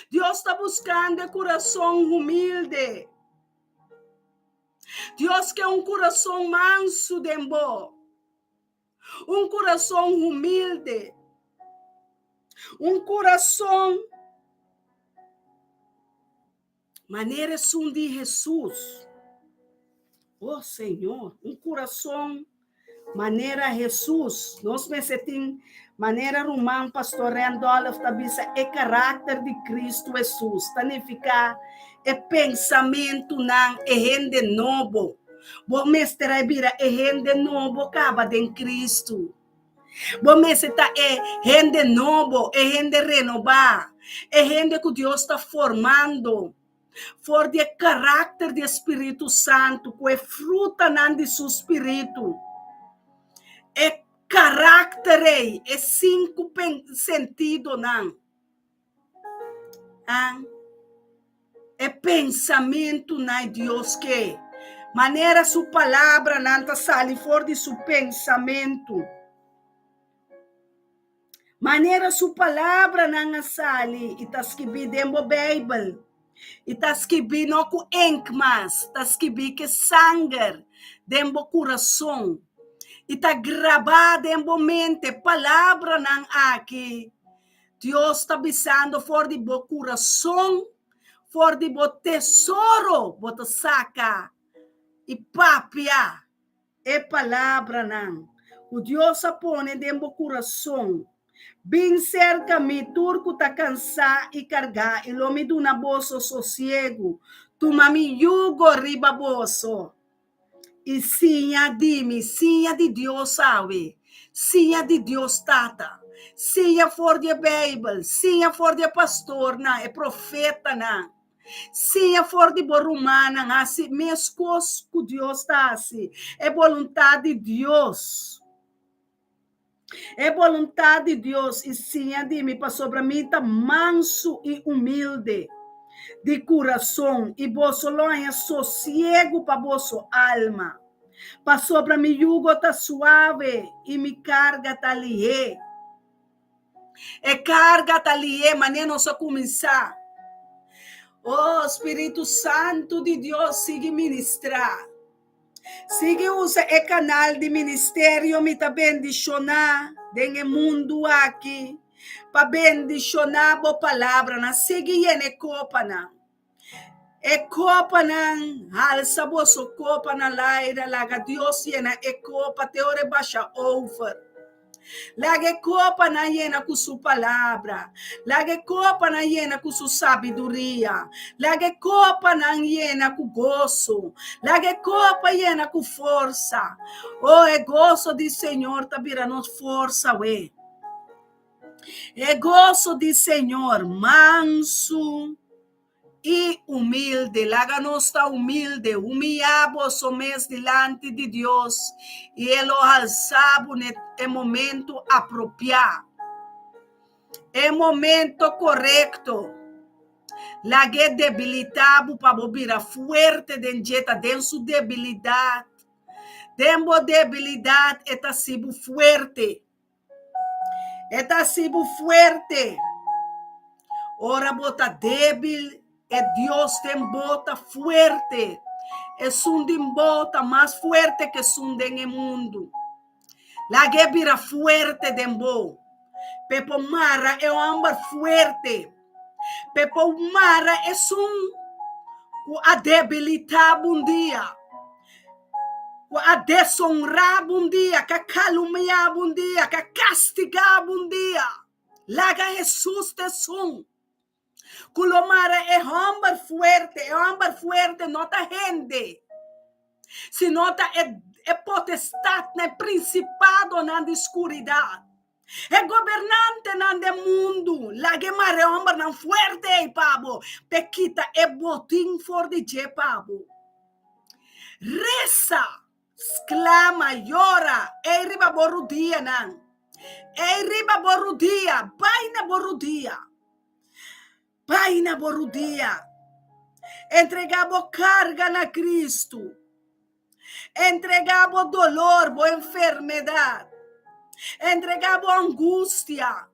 Speaker 1: Dios ta buskando e kurason humilde. Dios ke un kurason mansu den bo. Un kurason humilde. Un kurason manera esun di Hesus. Oh Señor, un kurason manera Hesus. Nos mester tin. Manera ruman Pastor Randolph ta bisa e karakter di Kristu Hesus ta nifiká e pensamentunan e hende nobo. Bo mester a bira e hende nobo kaba den Kristu. Bo mester ta e hende nobo, e hende renobá, e hende ku Dios ta formando for di e karakter di e Spiritu Santu ku e frutanan di su Spiritu. E karakter ei, e sinku sentidonan, e pensamentunan ei Dios ke, manera su palabranan ta sali for di su pensamentu, manera su palabranan a sali i ta skibí den bo Beibel, i ta skibí no ku enk mas, ta skibí ku e sanger den bo kurason, i ta grabá den bo mente palabranan aki. Dios ta bisando for di bo kurason, for di bo tesoro bo ta saka i papia e palabranan ku Dios a pone den bo kurason. Bin serka mi tur ku ta kansá i kargá, i lo mi duna boso sosiegu. Tuma mi yugo riba boso i siña di mi, siña di Dios awe, siña di Dios Tata, siña for di e Beibel, siña for di e pastornan, e profetanan, siña for di bo rumannan, hasi meskos ku Dios ta hasi, e boluntat di Dios. E boluntat di Dios i siña di mi, pasobra mi ta mansu i humilde di kurason, i boso lo haña sosiegu pa boso alma, pasobra mi yugo ta suave i mi karga ta lihé. E karga ta lihé, manera nos a kuminsá. O Spiritu Santu di Dios, sigui ministrá. Sigui usa e kanal di ministerio Mi Ta Bendishoná den e mundu aki pa bendishoná bo palabranan. Sigui yena e kopanan. E kopanan, halsa boso kopa na laira, laga Dios yena e kopa te ora e basha over. Laga e kopanan yena ku su palabra. Laga e kopanan yena ku su sabiduria. Laga e kopanan yena ku goso. Laga e kopa yena ku forsa. Oh, e goso di Señor ta bira nos forsa we. E goso di Señor mansu. I humilde. Laga nos ta humilde. Humiyá boso mes dilanti di Dios, i e lo halsá bo n'e e momento apropiá, e momento korekto. Lag'é debilitá bo pa bo bira fuerte den dje, ta den su debilidat. Den bo debilidat e ta hasi bo fuerte. E ta hasi bo fuerte. Ora bo ta débil, e Dios den bo ta fuerte. Esun den bo ta mas fuerte ku esun den e mundu. Lag'é bira fuerte den bo, p'e por mara e hòmber fuerte, p'e por mara esun ku a debilitá bo un dia. Ku a desonrá bo un dia, ku a kalumniá bo un dia, ku a kastigá bo un dia. Laga Hesus ta esun ku lo mara e hòmber fuerte. E hòmber fuerte no ta hende, sino ta e potestatnan, e prinsipadonan di skuridat. E gobernantenan den mundu, laga e mara e hòmbernan fuerte ei pa bo, p'e kita e botin for di dje pa bo. Resa, sklama, yora, ei riba bo rudianan, ei riba bo rudia, bai na bo rudia, bai na bo rudia. Entregá bo karga na Kristu. Entregá bo dolor, bo enfermedat. Entregá bo angustia.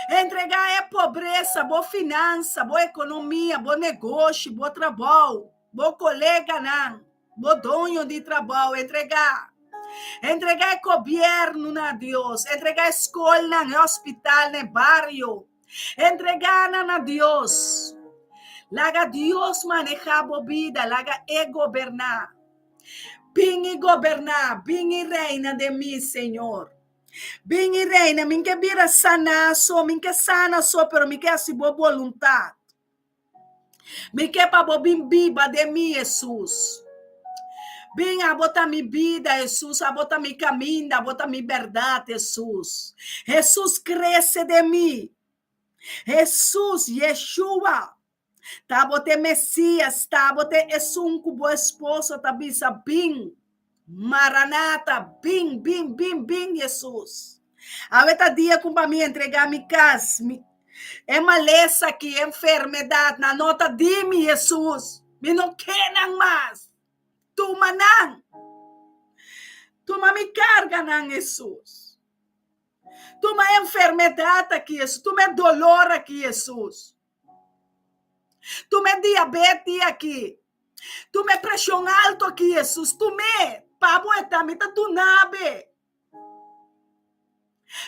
Speaker 1: Entregá e pobresa, bo finansa, bo ekonomia, bo negoshi, bo trabou, bo koleganan, bo doño di trabou. Entregá. Entregá e gobièrnu na Dios. Entregá e skolnan, e hospitalnan, e bario. Entregá nan na Dios. Laga Dios manehá bo bida, laga E goberná. Bin i goberná, bin i reina den mi, Señor. Bin i reina. Mi ke bira saná so, mi ke sana so, pero mi ke hasi bo boluntat. Mi ke pa bo bin biba den mi, Hesus. Bin, abo ta mi bida, Hesus, abo ta mi kaminda, abo ta mi bèrdat, Hesus. Hesus, krese den mi. Hesus, Yeshua, ta bo ta e Mesias, ta bo ta esun ku bo esposo ta bisa, Bin, Maranata, bin, bin, bin, bin, Hesus. Awe ta dia ku pa mi entregá mi kas, mi e malesa aki, e enfermedat, nan no ta di mi, Hesus. Mi no ke nan mas. Tuma nan. Tuma mi karganan, Hesus. Tuma e enfermedat aki, Hesus. Tuma e dolor aki, Hesus. Tuma e diabeti aki. Tuma e preshon alto aki, Hesus. Tum'é. Pa bo e ta, mi ta duna be.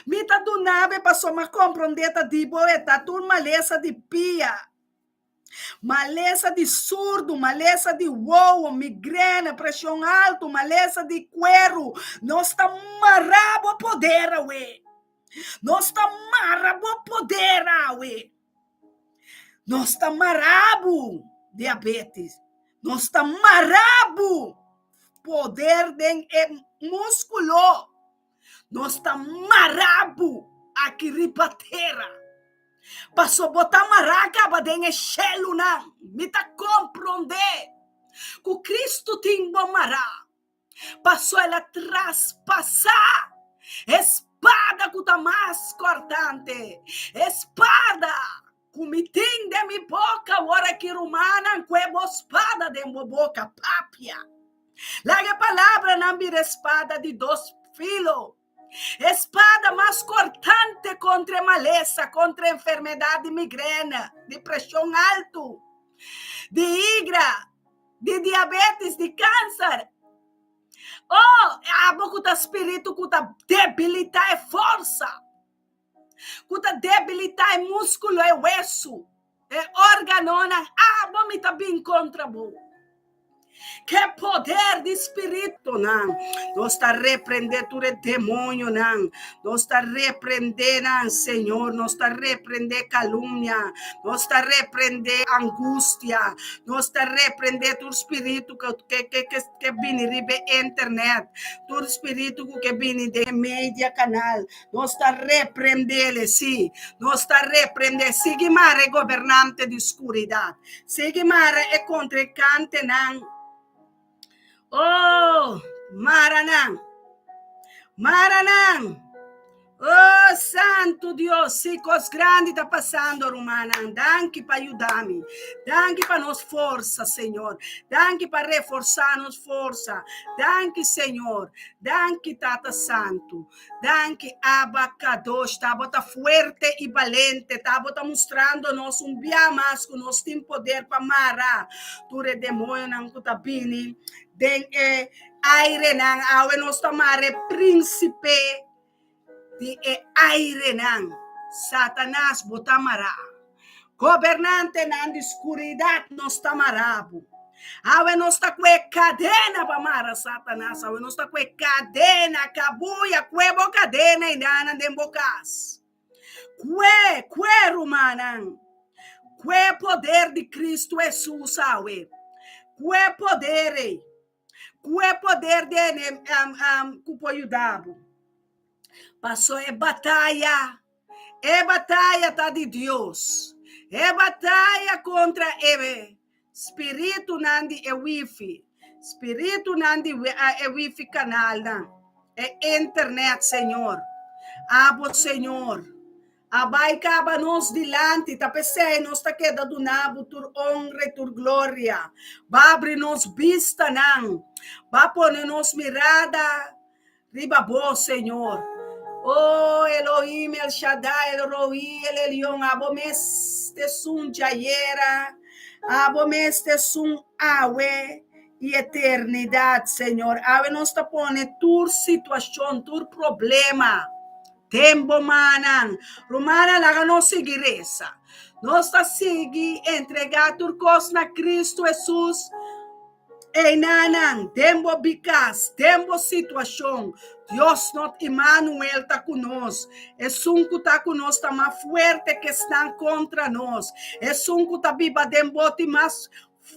Speaker 1: Mi ta duna be pasobra mi a komprondé ta di bo e ta tur malesa di pia, malesa di surdu, malesa di wowo, migrena, preshon altu, malesa di kueru. Nos ta mara bo poder awe. Nos ta mara bo poder awe. Nos ta mara bo diabetes. Nos ta mara bo poder den e músculo. Nos ta mara bo aki riba tera. Paso bo ta mara kaba den e shelunan. Mi ta komprondé ku Kristu tin bo mara. Paso el a traspasá e spada ku ta mas kòrtante, e spada ku mi tin den mi boka. Ora ki rumannan ku e bo spada den bo boka, papia. Laga e palabranan bira e spada di dos filo, e spada mas kòrtante kontra e malesa, kontra e enfermedat di migrena, di preshon altu, di igra, di diabetes, di kanser. Oh, abo ku ta spiritu ku ta debilitá e forsa, ku ta debilitá e múskulo, e wesu, e órganonan, abo mi ta bin kontra bo. Ke poder di spiritunan! Nos ta reprendé tur e demonionan. Nos ta reprendé nan, Señor. Nos ta reprendé kalumnia. Nos ta reprendé angustia. Nos ta reprendé tur spiritu ku ke ke ke ke bini riba e internet, tur spiritu ku ke bini den e media kanal. Nos ta reprendele, sí. Nos ta reprendé. Sigui mara e gobernante di skuridat. Sigui mara e kontrinkantenan. Oh, mara nan. Mara nan. Oh, Santu Dios, sí, kos grandi ta pasando, rumannan. Danki pa yuda mi. Danki pa nos forsa, Señor. Danki pa reforsá nos forsa. Danki, Señor. Danki, Tata Santu. Danki, Abba Kadosh. Ta bo ta fuerte i balente. Ta bo ta mustrando nos un bia mas ku nos tin poder pa mara tur e demoñonan ku ta bini den e airenan. Awe nos ta mara e prínsipe di e airenan. Satanas, bo ta mará. Gobernantenan di skuridat, nos ta mará bo. Awe nos ta ku e kadena pa mara Satanas. Awe nos ta ku e kadena, kabuya, kue bo kadena i nan den bo kas. Kue, kue, rumannan. Kue poder di Kristu Hesus awe. Kue poder ei. Kue poder di ene ku por yuda bo. Paso e bataya, e bataya ta di Dios. E bataya kontra e spiritunan di e wifi, spiritunan di e wifi kanalnan, e internet, Señor. Abo, Señor, a bai kaba nos dilanti, ta p'esei nos ta keda duna bo tur honra i tur gloria. Ba abri nos bistanan, ba pone nos mirada Riba bo, Señor. O Elohim, El Shaddai, El Roí, El Elyon, abo mes t'esun djayera, abo mes t'esun awe i eternidat, Señor. Awe nos ta pone tur situashon, tur problema den bo mannan. Rumannan, laga nos sigui resa. Nos ta sigui entregá tur kos na Kristu Hesus. Einanan, den bo bikas, den bo situashon, Dios nos Immanuel ta ku nos. Esun ku ta ku nos ta mas fuerte ku esnan kontra nos. Esun ku ta biba den bo tin mas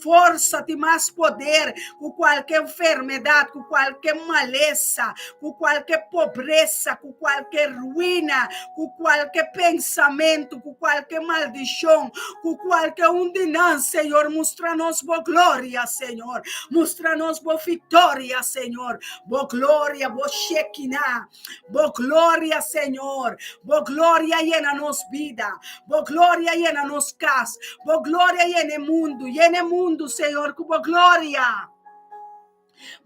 Speaker 1: forsa, tin mas poder ku kualke enfermedat, ku kualke malesa, ku kualke pobresa, ku kualke ruina, ku kualke pensamentu, ku kualke maldishon, ku kualke un di nan, Señor, mustra nos bo gloria, Señor. Mustra nos bo viktoria, Señor. Bo gloria, bo Shekinah. Bo gloria, Señor. Bo gloria yena nos bida. Bo gloria yena nos kas. Bo gloria yena e mundu. Yena e mundu, Señor, ku bo gloria.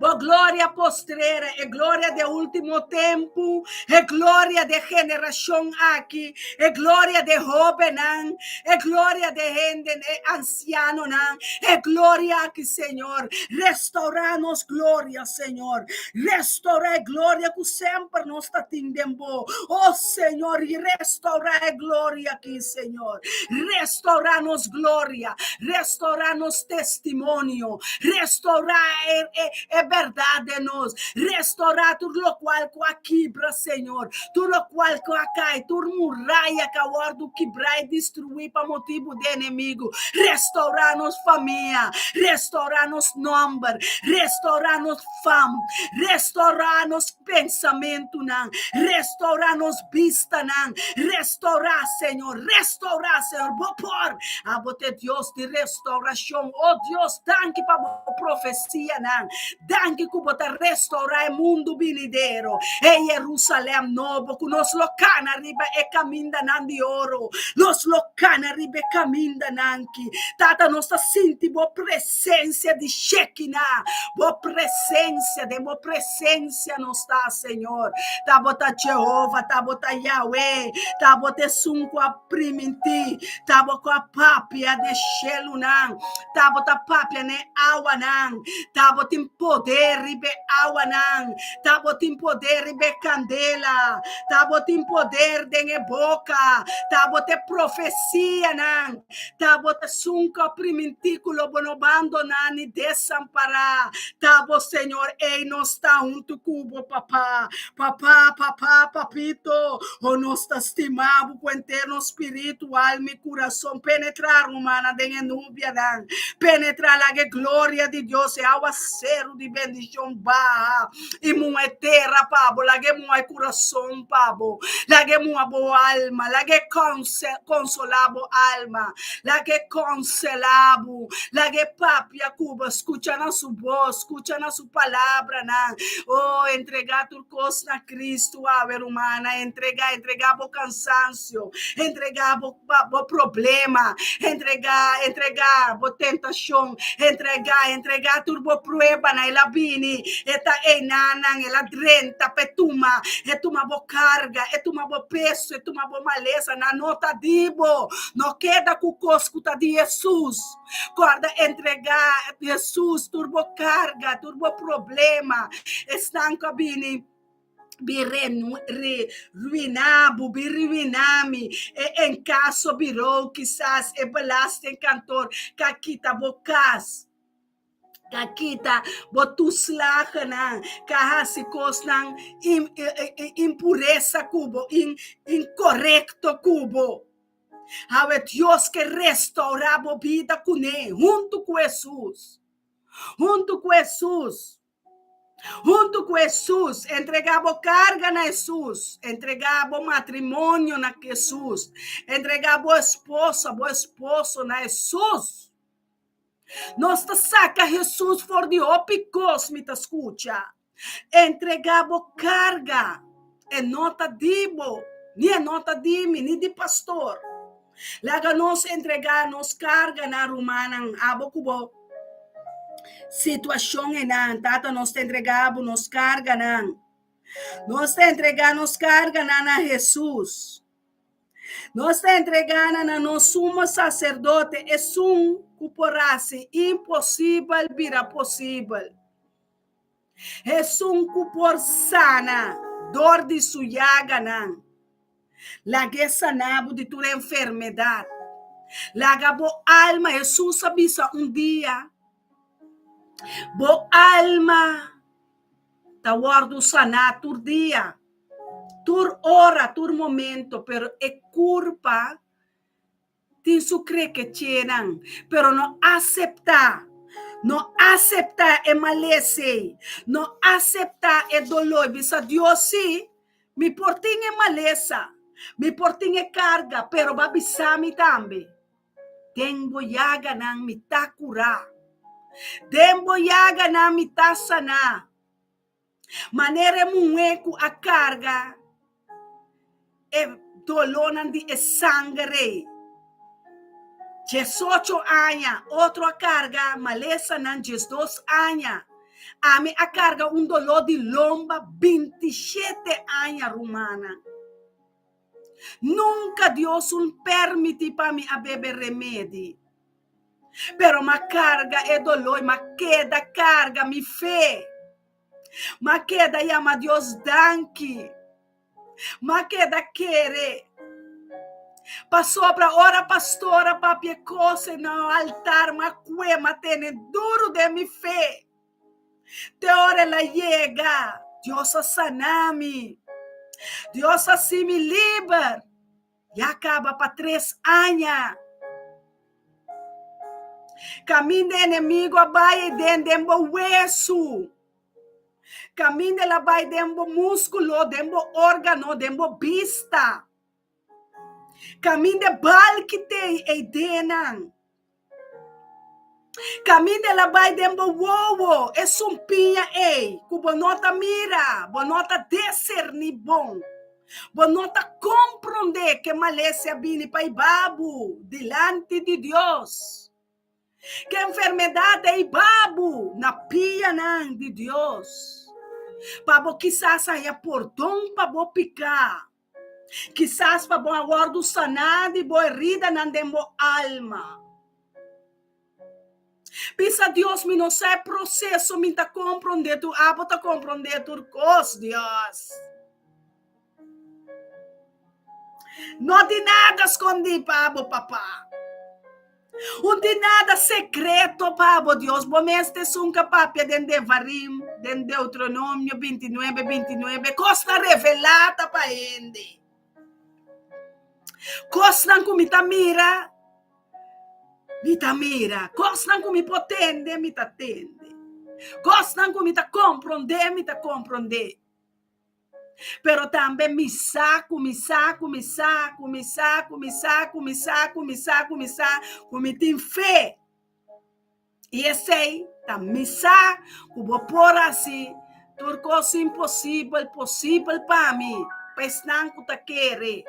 Speaker 1: Bo gloria postrera, e gloria de último tempu, e gloria de generashon aki, e gloria de hóbennan, e gloria de hende, e ansianonan, e gloria aki, Señor. Restaurá nos gloria, Señor. Restaurá e gloria ku semper nos ta tin den bo. Oh, Señor, restaurá e gloria aki, Señor. Restaurá nos gloria. Restaurá nos testimonio. Restaurá e, e, e bèrdat den nos. Restaurá tur lokual ku a kibra, Señor. Tur lokual ku a kai, tur muraya ku a wòrdu kibrá i destruí pa motibu di enemigu. Restaurá nos famia. Restaurá nos nòmber. Restaurá nos fam. Restaurá nos pensamentunan. Restaurá nos bistanan. Restaurá, Señor. Restaurá, Señor. Bo por. Abo ta e Dios di restaurashon. O Dios, danki pa bo profesianan. Danki ku bo ta restaurá e mundu binidero, e Jerusalèm nobo, ku nos lo kana riba e kamindanan di oro. Nos lo kana riba e kamindanan ki. Tata, nos ta sinti bo presensia di Shekinah, bo presensia, den bo presensia nos ta, Señor. Ta bo ta Jehova, ta bo ta Yahweh, ta bo ta esun ku a primintí, ta bo ku a papia den shelunan, ta bo ta papia na e awanan, ta bo tin poder riba e awanan, ta bo tin poder riba e kandela, ta bo tin poder den e boka, ta bo ta e profesianan, ta bo ta esun ku a primintí ku lo bo no bandoná ni desampará, ta bo Señor, ei nos ta huntu ku bo, Papá, Papá, Papá, Papito, o nos ta stima bo ku henter nos spiritu, alma i kurason. Penetrá, rumannan, den e nubianan. Penetrá, laga e gloria di Dios, e awaseru di bendishon baha i muha e tera pa bo. Laga e muha e kurason pa bo. Laga e muha bo alma. Laga e konsolá bo alma. Laga e konselá bo. Laga e papia ku bo. Skucha na su bos, skucha na su palabranan. Oh, entregá tur kos na Cristo awe, rumannan. Entregá, entregá bo kansansio. Entregá bo, bo problema. Entregá, entregá bo tentashon. Entregá, entregá tur bo pruebanan. El a bini, e ta einanan, el a drenta pa e tuma, e tuma bo karga, e tuma bo peso, e tuma bo malesa. Nan no ta di bo. No keda ku kos ku ta di Hesus. Kòrda entregá Hesus tur bo karga, tur bo problema. Esnan ku a bini bin ruiná bo, bin ruiná mi, e enkaso birou kisas e belastingkantoor ka kita bo kas, ka kita bo toeslagennan, ka hasi kosnan impuresa ku bo, inkorekto ku bo. Awe Dios ke restaurá bo bida kuné huntu ku Hesus. Huntu ku Hesus. Huntu ku Hesus. Entregá bo karga na Hesus. Entregá bo matrimonio na Hesus. Entregá bo esposa, bo esposo na Hesus. Nos ta saka Hesus for di hopi kos, mi ta skucha. Entregá bo karga. E no ta di bo, ni e no ta di mi, ni di pastor. Laga nos entregá nos karga na rumannan, abo ku bo situashon einan. Tata, nos ta entregá bo nos karganan. Nos ta entregá nos karganan na Hesus. Nos ta entregá nan na nos Sumo Saserdote, esun ku por hasi imposibel bira posibel. Esun ku por sana dor di su yaganan. Lag'é sana bo di tur enfermedat. Laga bo alma, Hesus a bisa un dia. Bo alma ta wòrdu saná tur dia, tur ora, tur momento, pero e kurpa tin su krekechenan, pero no aseptá, no aseptá e malesa ei, no aseptá e doló i bisa Dios, sí, mi por tin e malesa, mi por tin e karga, pero bo a bisa mi tambe, den bo yaganan mi ta kurá, den bo yaganan mi ta saná. Manera e muhé ku a karga e dolónan di e sanger ei diesocho aña, otro a karga malesanan diesdos aña. Ami a karga un doló di lomba bintishete aña, rumannan. Nunka Dios un permití pa mi a bebe remedi. Pero m'a karga e doló i m'a keda karga mi fe. M'a keda yama Dios danki. M'a keda kere. Pasobra ora pastor a papia e kos na altar m'a kue m'a tene duru den mi fe. Te ora el a yega, Dios a sana mi. Dios a hasi mi liber. Ya kaba pa tres aña. Kaminda e enemigo a bai den den bo wesu. Kaminda el a bai den bo múskulo, den bo órgano, den bo bista. Kaminda e balki t'ei ei denan. Kaminda el a bai den bo wowo, e sumpiña ei ku bo no ta mira, bo no ta deserní bon, bo no ta komprondé ke malesia a bini pa hiba bo dilanti di Dios, ke enfermedat a hiba bo na pianan di Dios, pa bo kisas haña pordon pa bo piká. Kisas pa bo a wòrdu saná di bo heridanan den bo alma. Bisa Dios, mi no sa e proseso, mi ta komprondé tur, abo ta komprondé tur kos, Dios. No tin nada skondí pa bo, Papa. Un tin nada sekreto pa bo, Dios. Bo mes ta esun ka papia den Devarim, den Deuteronomio bintinuebe, bintinuebe. Kosnan revelá ta pa hende. Kosnan ku mi ta mira, mi ta mira. Kosnan ku mi por tende, mi ta tende. Kosnan ku mi ta komprondé, mi ta komprondé. Pero tambe mi sa ku mi sa ku mi sa ku mi sa ku mi sa ku mi sa ku mi sa ku mi sa ku mi tin fe. I esei ta mi sa ku bo por hasi tur kos imposibel posibel pa mi, pa esnan ku ta kere.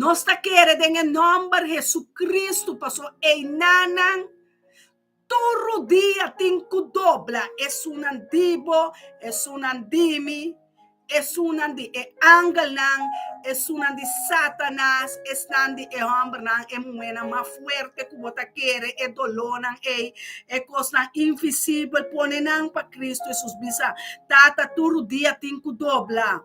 Speaker 1: Nos ta kere den e nòmber Hesukristu pasobra einanan Tur rudia tin ku dobla, esunnan di bo, esunnan di mi, esunnan di e angelnan, esunnan di Satanas, esnan di e hòmbernan, e muhénan mas fuerte ku bo ta kere, e dolónan ei, e kosnan invisibel, pone nan pa Kristu Hesus. Bisa, Tata, tur rudia tin ku dobla.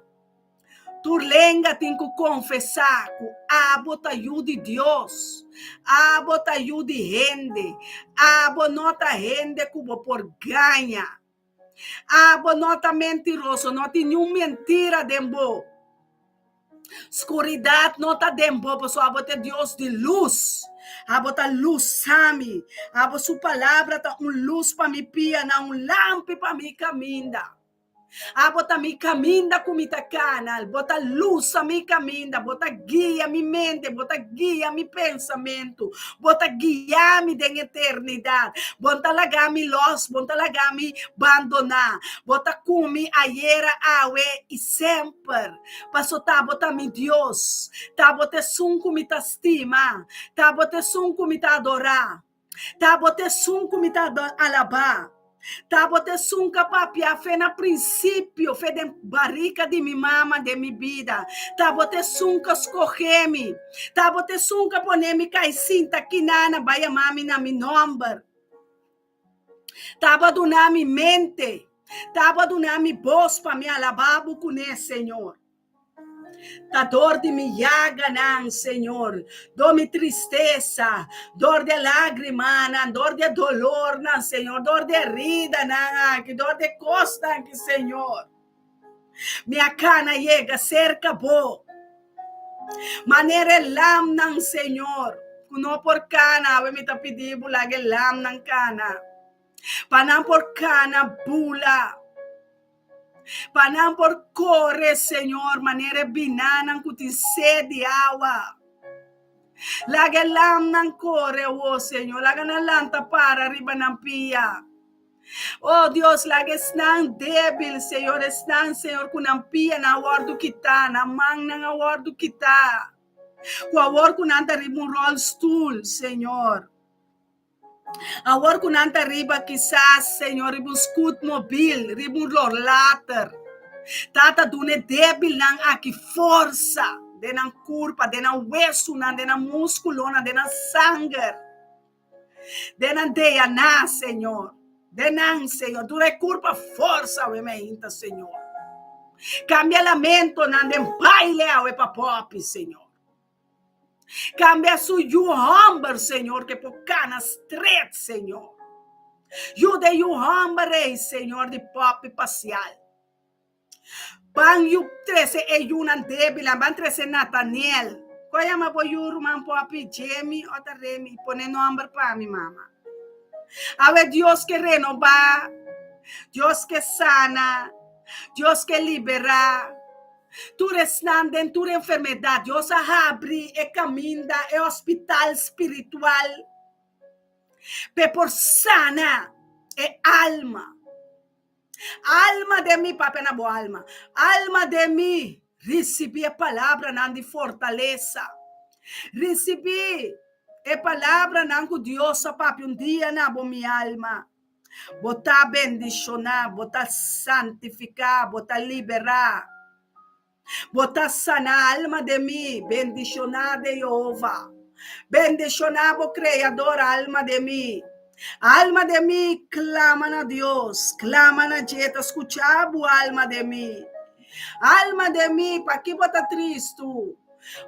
Speaker 1: Tur lenga tin ku konfesá ku abo ta yu di Dios. Abo ta yu di hende. Abo no ta hende ku bo por gaña. Abo no ta mentiroso, no tin niun mentira den bo. Skuridat no ta den bo, pasobra abo ta e Dios di lus. Abo ta lusa mi. Abo su palabra ta un lus pa mi pianan, un lampi pa mi kaminda. Abo ta mi kaminda ku mi ta kana, bo ta lusa mi kaminda, bo ta guia mi mente, bo ta guia mi pensamentu, bo ta guia mi den eternidat. Bo no ta laga mi lòs, bo no ta laga mi bandoná. Bo ta ku mi ayera, awe i semper. Paso ta bo ta mi Dios, ta bo ta esun ku mi ta stima, ta bo ta esun ku mi ta adorá. Ta bo ta esun ku mi ta alabá. Ta bo ta esun ku a papia fe na prinsipio, fe den barika di mi mama den mi bida. Ta bo ta esun ku a skohe mi. Ta bo ta esun ku a pone mi kai sinta kinana bai yama mi na mi nòmber. Ta bo a duna mi mente. Ta bo a duna mi bos pa mi alabá bo kuné, Señor. Ta dor di mi yaganan, Señor, dor mi tristesa, dor di e lagrimanan, dor di e dolornan, Señor, dor di e heridanan aki, dor di e kosnan aki, Señor. Mi a kana yega serka Bo. Manera e lamnan, Señor, ku no por kana, awe mi ta pidi Bo laga e lamnan kana, pa nan por kana bula. Pa nan por kore, Señor, manera e binanan ku tin sed di awa. Laga e lamnan kore awor, Señor. Laga nan lanta para riba nan pia. Oh Dios, laga esnan débil, Señor, esnan, Señor, ku nan pianan a wòrdu kitá, nan mannan a wòrdu kitá, ku awor ku nan ta riba un ròlstul, Señor. Awor ku nan ta riba kisas, Señor, riba un scootmobiel, riba un rollator. Tata, duna e débilnan aki forsa den nan kurpa, den nan wesunan, den nan múskulonan, den nan sanger, den nan DNA, Señor. Den nan, Señor. Duna e kurpa forsa awe mainta, Señor. Kambia lamentonan den baile awe pa popi, Señor. Cambia su yu homber, Señor, que por cana stret, Señor. Yuda e yu homber ei, Señor, di popi pasial. Ban yu trece e yunan débilnan, ban trece Nathaniel. Ko yama bo yu ruman popi? Jemmy o ta Remy? Pone nomber pa mi, mama. Awe Dios ke renobá, Dios ke sana, Dios ke liberá. Tur esnan den tur enfermedat, Dios a habri e kaminda, e hospital spiritual, p'e por sana e alma. Alma den mi, papia na bo alma, alma den mi, risibí e palabranan di fortalesa. Risibí e palabranan ku Dios a papia un dia na bo, mi alma. Bo ta bendishoná, bo ta santifiká, bo ta liberá. Bo ta saná, alma den mi, bendishoná de Yehova. Bendishoná bo Kreador, alma den mi. Alma den mi, klama na Dios, klama na dje, ta skuchá bo, alma den mi. Alma den mi, paki bo ta tristu?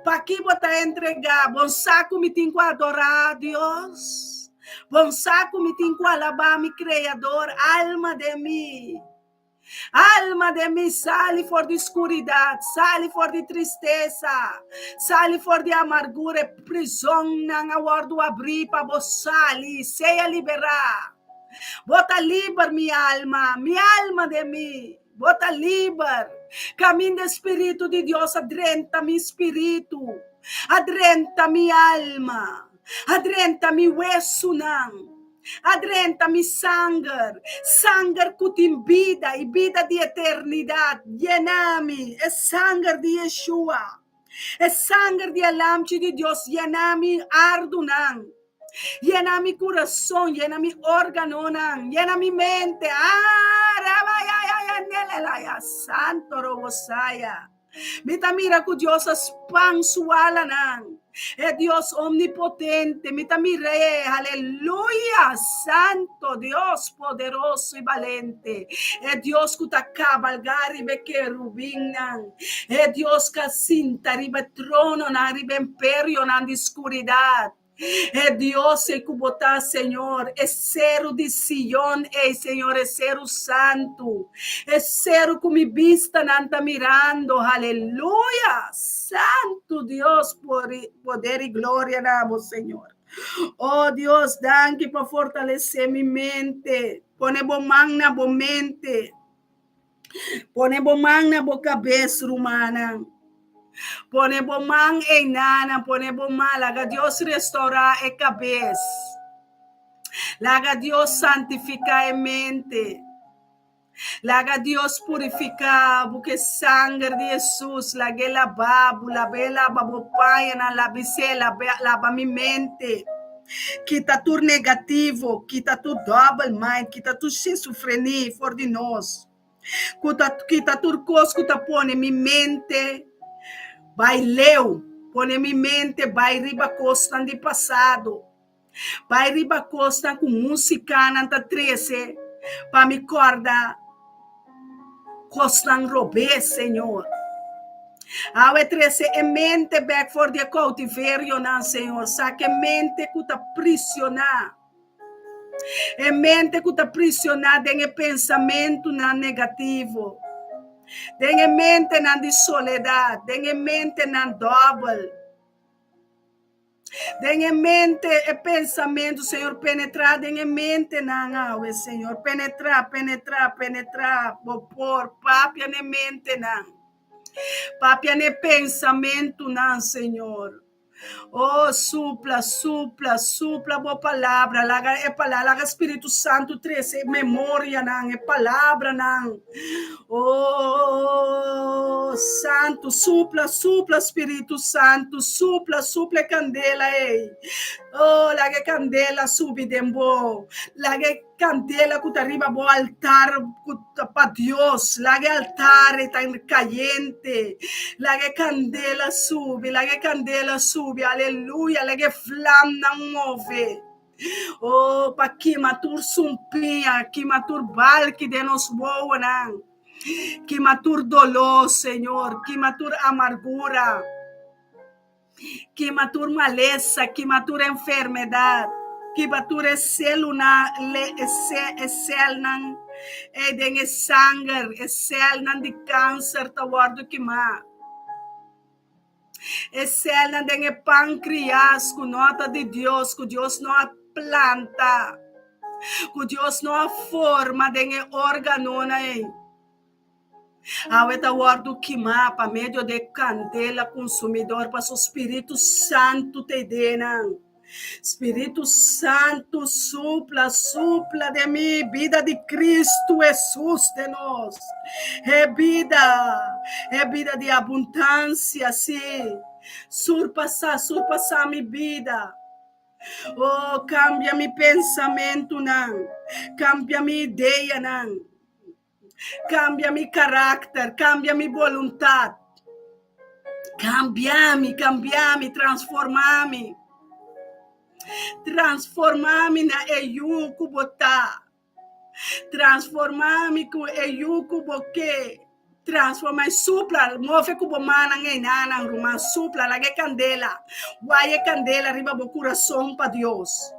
Speaker 1: Paki bo ta entregá? Bon sa ku mi tin ku adorá Dios? Bon sa ku mi tin ku alabá mi Kreador? Alma den mi, alma den mi, sali for di skuridat, sali for di tristesa, sali for di amargura, e prizonnan a wòrdu abrí pa bo sali, sea liberá. Bo ta liber, mi alma, mi alma den mi. Bo ta liber. Kaminda e Spiritu di Dios a drenta mi spiritu, a drenta mi alma, a drenta mi wesunan, a drenta mi sanger, sanger ku tin bida i bida di eternidat, yena mi, e sanger di Yeshua, e sanger di e Lamchi di Dios, yena mi ardunan. Yena mi kurason, yena mi órganonan, yena mi mente. Ah, rabayayayandeleya, Santo Robosaya. Mi ta mira ku Dios a span su alanan. E Dios omnipotente, mi ta mir'é. Aleluya! Santo Dios poderoso i balente. E Dios ku ta kabalgá riba e kerubinnan. E Dios ku a sinta riba e trononan, riba e imperionan di skuridat. E Dios ei ku bo ta, Señor, e seru di Sion ei, Señor, e seru santu, e seru ku mi bistanan ta mirando. Haleluya! Santu Dios, poder i gloria na bo, Señor. O Dios, danki pa fortalesé mi mente. Pone bo man na bo mente. Pone bo man na bo kabes, rumannan. Pone bo man einanan, pone bo man. Laga Dios restourá e kabes. Laga Dios santifiká e mente. Laga Dios purifiká bo ku e sanger di Hesus. Lag'é laba bo, lag'é laba bo pañanan, labis'é, laba mi mente. Kita tur negativo, kita tur double mind, kita tur schizofrenie for di nos. Kita tur kos ku ta pone mi mente bai leu, pone mi mente bai riba kosnan di pasado, bai riba kosnan ku musikanan ta trese pa mi kòrda kosnan robes, Señor. Awe trese e mente bek for di e koutiverionan, Señor. Saka e mente ku ta prisioná. E mente ku ta prisioná den e pensamentunan negativo, den e mentenan di soledat, den e mentenan dòbel, den e mente, e pensamentu, Señor, penetrá den e mentenan awe, Señor. Penetrá, penetrá, penetrá. Bo por papia na e mentenan. Papia na e pensamentunan, Señor. Oh, supla, supla, supla bo palabra. Laga e palabra, laga Spiritu Santu trese memorianan, e palabranan. Oh, Santu, supla, supla, Spiritu Santu, supla, supla e kandela ei. Oh, laga e kandela subi den bo. Laga e Kandela ku ta riba bo altar ku ta pa Dios, laga e altar e ta kayente, laga e kandela subi, laga e kandela subi, aleluya, laga e flamnan move. Oh, pa kima tur sumpiña, kima tur balki den nos wowonan, kima tur doló, Señor, kima tur amargura. Kima tur malesa, kima tur enfermedat, kiba tur e seluna, e selnan ei den e sanger, e selnan di kanser ta wòrdu kimá. E selnan den e pankrias ku no ta di Dios, ku Dios no a planta, ku Dios no a forma den e órganonan ei. Awe ta wòrdu kimá pa medio di e kandela konsumidor, paso Spiritu Santu ta e den nan. Spiritu Santu supla, supla den mi bida di Kristu Hesus den nos. E bida, e bida di abundansia, sí, surpasá, surpasá mi bida. Oh, kambia mi pensamentunan, kambia mi ideanan. Kambia mi karakter, kambia mi boluntat. Kambia mi, kambia mi, transforma mi. Transforma mi na e yu ku bo ta. Transforma mi ku e yu ku bo ke. Transforma i supla, move ku bo mannan einanan, ruman, supla, laga e kandela, wai e kandela riba bo kurason pa Dios.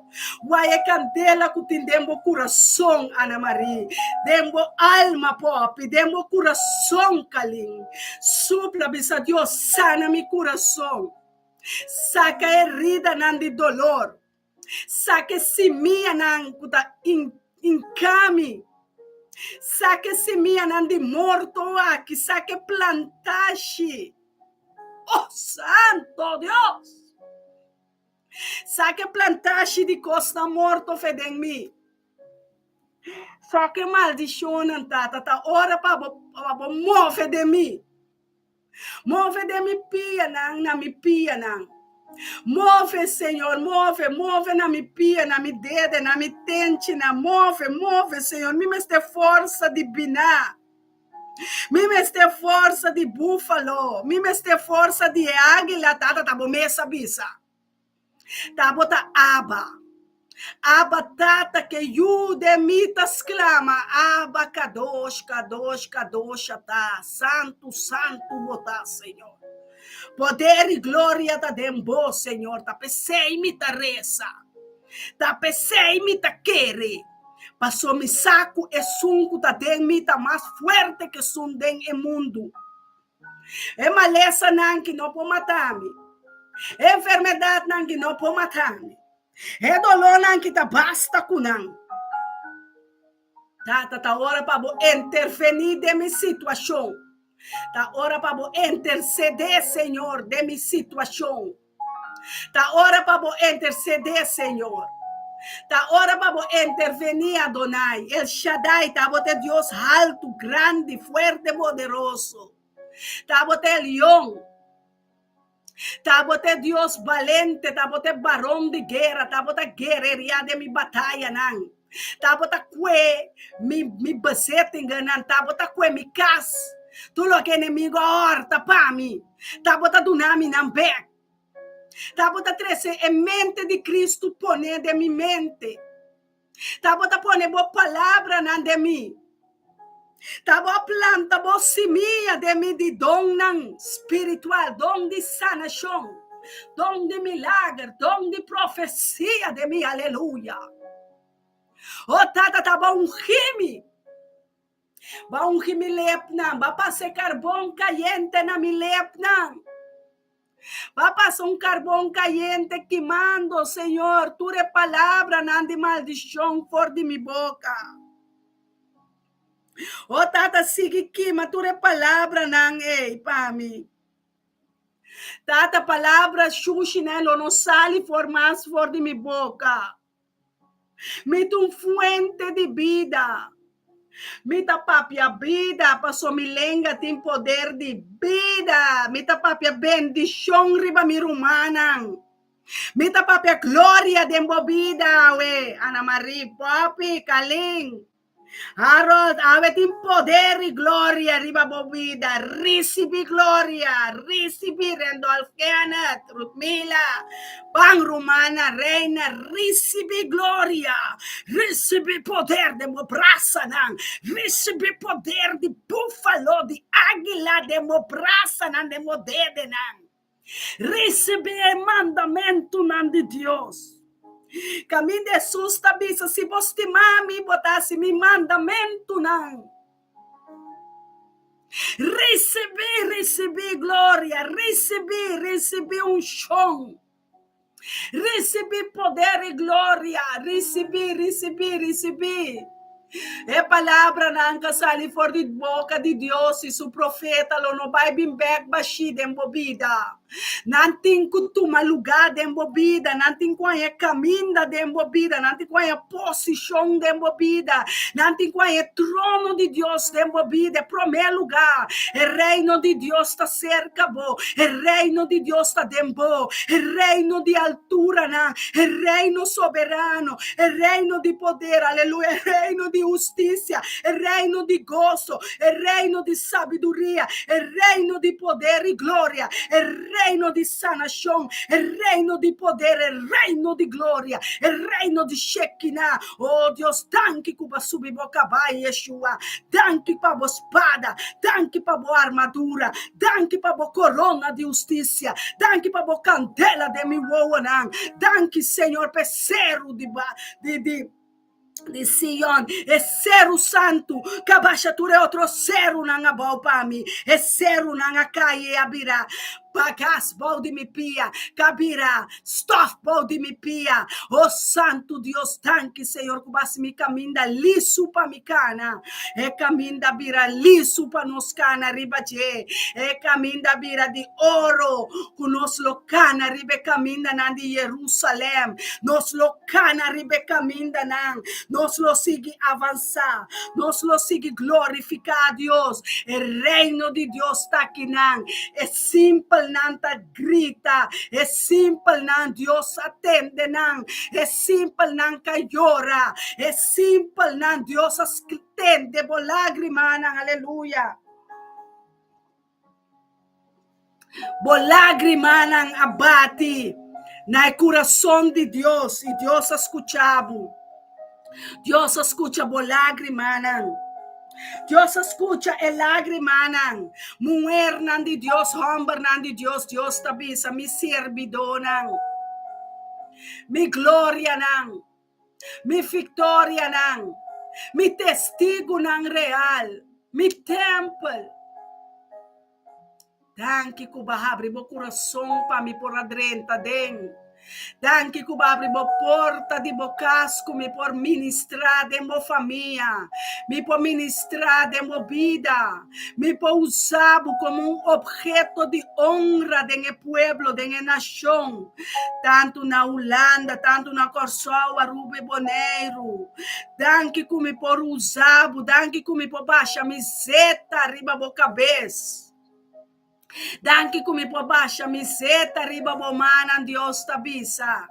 Speaker 1: Wai e kandela ku tin den bo kurason, Ana Marie, den bo alma, Poppy, den bo kurason, Kalin. Supla, bisa Dios, sana mi kurason. Saka e heridanan di dolor. Saka e simianan ku ta inkami. Saka e simianan di morto aki. Saka e plantashi. Oh, Santo Dios! Saka e plantashi di kosnan morto fe den mi. Saka e maldishonnan, Tata. Ta ora pa bo, pa bo move den mi. Move den mi pianan, na mi pianan. Move, Señor, move, move na mi pia, na mi dede, na mi tenchinan. Move, move, Señor. Mi mester forsa di biná. Mi mester forsa di búfalo. Mi mester forsa di e águila, Tata, ta bo mes a bisa. Ta bo ta Abba. Abba Tata ke yu den mi ta sklama Abba Kadosh Kadosh Kadosh ata Santu Santu bo ta Señor Poder i gloria ta den bo Señor Ta p'esei mi ta resa Ta p'esei mi ta kere Paso mi sa ku esun ku ta den mi ta mas fuerte ku esun den e mundu. E malesanan ki no por mata mi. E enfermedadnan ki no por mata mi. E dolornan ki ta basta ku nan. Tata, ta ora pa bo intervení den mi situashon. Ta ora pa bo intercedé, Señor, den mi situashon. Ta ora pa bo intercedé, Señor. Ta ora pa bo intervení, Adonai, El Shaddai, ta bo ta e Dios haltu, grandi, fuerte, poderoso. Ta bo ta e leon. Ta bo ta e Dios balente, ta bo ta e baron di guera, ta bo ta guerreria den mi batayanan. Ta bo ta kue mi mi bezettingennan, ta bo ta kue mi kas. Tur loke enemigo a hòrta pa mi, ta bo ta duna mi nan bèk. Ta bo ta trese e mente di Kristu pone den mi mente. Ta bo ta pone bo palabranan den mi. Ta bo a planta bo simia den mi di donnan spiritual, don di sanashon, don di milager, don di profesia den mi, aleluya. O Tata, ta bo ungi mi. Bo a ungi mi lepnan, bo a pasa e karbon kayente na mi lepnan. Bo a pasa un karbon kayente kimando, Señor, tur e palabranan di maldishon for di mi boka. O Tata, sigui kima tur e palabranan ei pa mi. Tata, palabra shushinan lo no sali for mas for di mi boka. Mi ta un fuente di bida. Mi ta papia bida, paso mi lenga tin poder di bida. Mi ta papia bendishon riba mi rumannan. Mi ta papia gloria den bo bida awe, Ana Marie, Poppy, Kalin. Harold, awe tin poder i gloria riba bo bida. Risibi gloria, risibi Randolph Kenneth, Rutmila, Ban Rumana, Reina, risibi gloria, risibi poder den bo brasanan, risibi poder di búfalo, di águila den bo brasanan, den bo dedenan. Risibí e mandamentunan di Dios. Kaminda Hesus ta bisa, Si bo stima mi, bo ta hasi mi mandamentunan. Risibí, risibí gloria, risibí, risibí unshon. Risibí poder i gloria, risibí, risibí, risibí. E palabranan ka sali for di boka di Dios i su profeta lo no bai bin bek bashí den bo bida. Nan tin ku tuma lugá den bo bida, nan tin ku haña kaminda den bo bida, nan tin ku haña posishon den bo bida, nan tin ku haña e trono di Dios den bo bida, e promé lugá. E reino di Dios ta serka bo, e reino di Dios ta den bo, e reino di alturanan, e reino soberano, e reino di poder, aleluya, e reino di hustisia, e reino di goso, e reino di sabiduria, e reino di poder i gloria, e reino di sanashon, e reino di poder, e reino di gloria, e reino di Shekinah. Oh Dios, danki ku bo a subi bo kabai, Yeshua. Danki pa bo spada, danki pa bo armadura, Danki pa bo korona di hustisia. Danki pa bo kandela den mi wowonan. Danki, Señor, pa e seru di di di di Sion, e seru santu ku a basha tur e otro serunan abou pa mi. E serunan a kai i a bira bagas bou di mi pia, ku a bira Stof bou di mi pia. O Santu Dios, danki Señor ku bo hasi mi kaminda lisu pa mi kana. E kaminda bira lisu pa nos kana riba dje. E kaminda bira di oro ku nos lo kana riba e kamindanan di Jerusalem. Nos lo kana riba e kamindanan. Nos lo sigui avansá. Nos lo sigui glorifiká Dios. E reino di Dios ta akinan. E simpelnan ta grita, e simpelnan Dios a tende nan, e simpelnan ka yora, e simpelnan Dios a tende bo lágrimanan, aleluya. Bo lágrimanan a bati na e kurason di Dios i Dios a skucha bo. Dios a skucha bo lágrimanan. Dios a skucha e lágrimanan. Muhernan di Dios, hòmbernan di Dios, Dios ta bisa, Mi sirbidónan, mi glorianan, mi fiktorianan, mi testigunan real, mi tèmpel. Danki ku bo a habri bo kurason pa mi por a drenta den. Danki ku bo a habri bo porta di bo kas ku mi por ministrá den bo famia. Mi por ministrá den bo bida. Mi por usa bo komo un opheto di onra den e pueblo, den e nashon, tantu na Hulanda, tantu na Kòrsou, Aruba i Boneiru. Danki ku mi por usa bo, danki ku mi por basha mi zeta riba bo kabes. Danki ku mi por basha mi zeta riba bo mannan, Dios ta bisa.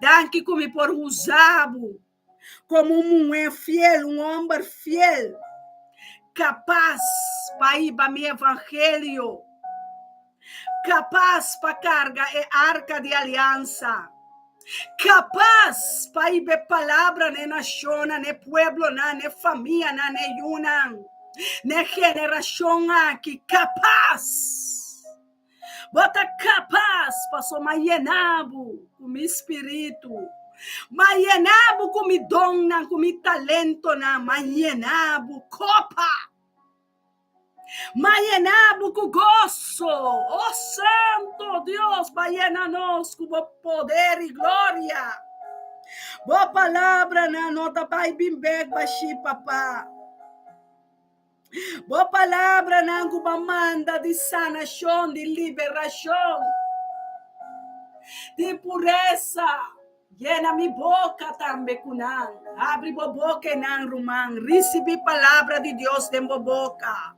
Speaker 1: Danki ku mi por usa bo komo un muhé fiel, un hòmber fiel, kapas pa hiba mi evangelio, kapas pa karga e arka di aliansa. Kapas pa hiba e palabra na e nashonnan, na e pueblonan, na e famianan, na e yunan. Na e generashon aki kapas. Bo ta kapas paso m'a yena bo ku mi spiritu, m'a yena bo ku mi donnan, ku mi talentonan, m'a yena bo kopa, m'a yena bo ku goso. O Santo Dios, b'a yena nos ku bo poder i gloria. Bo palabranan no ta bai bin bek bashí, Papa. Bo palabranan ku bo a manda di sanashon, di liberashon, di puresa, yena mi boka tambe ku nan. Habri bo boka einan, ruman. Risibí palabra di Dios den bo boka.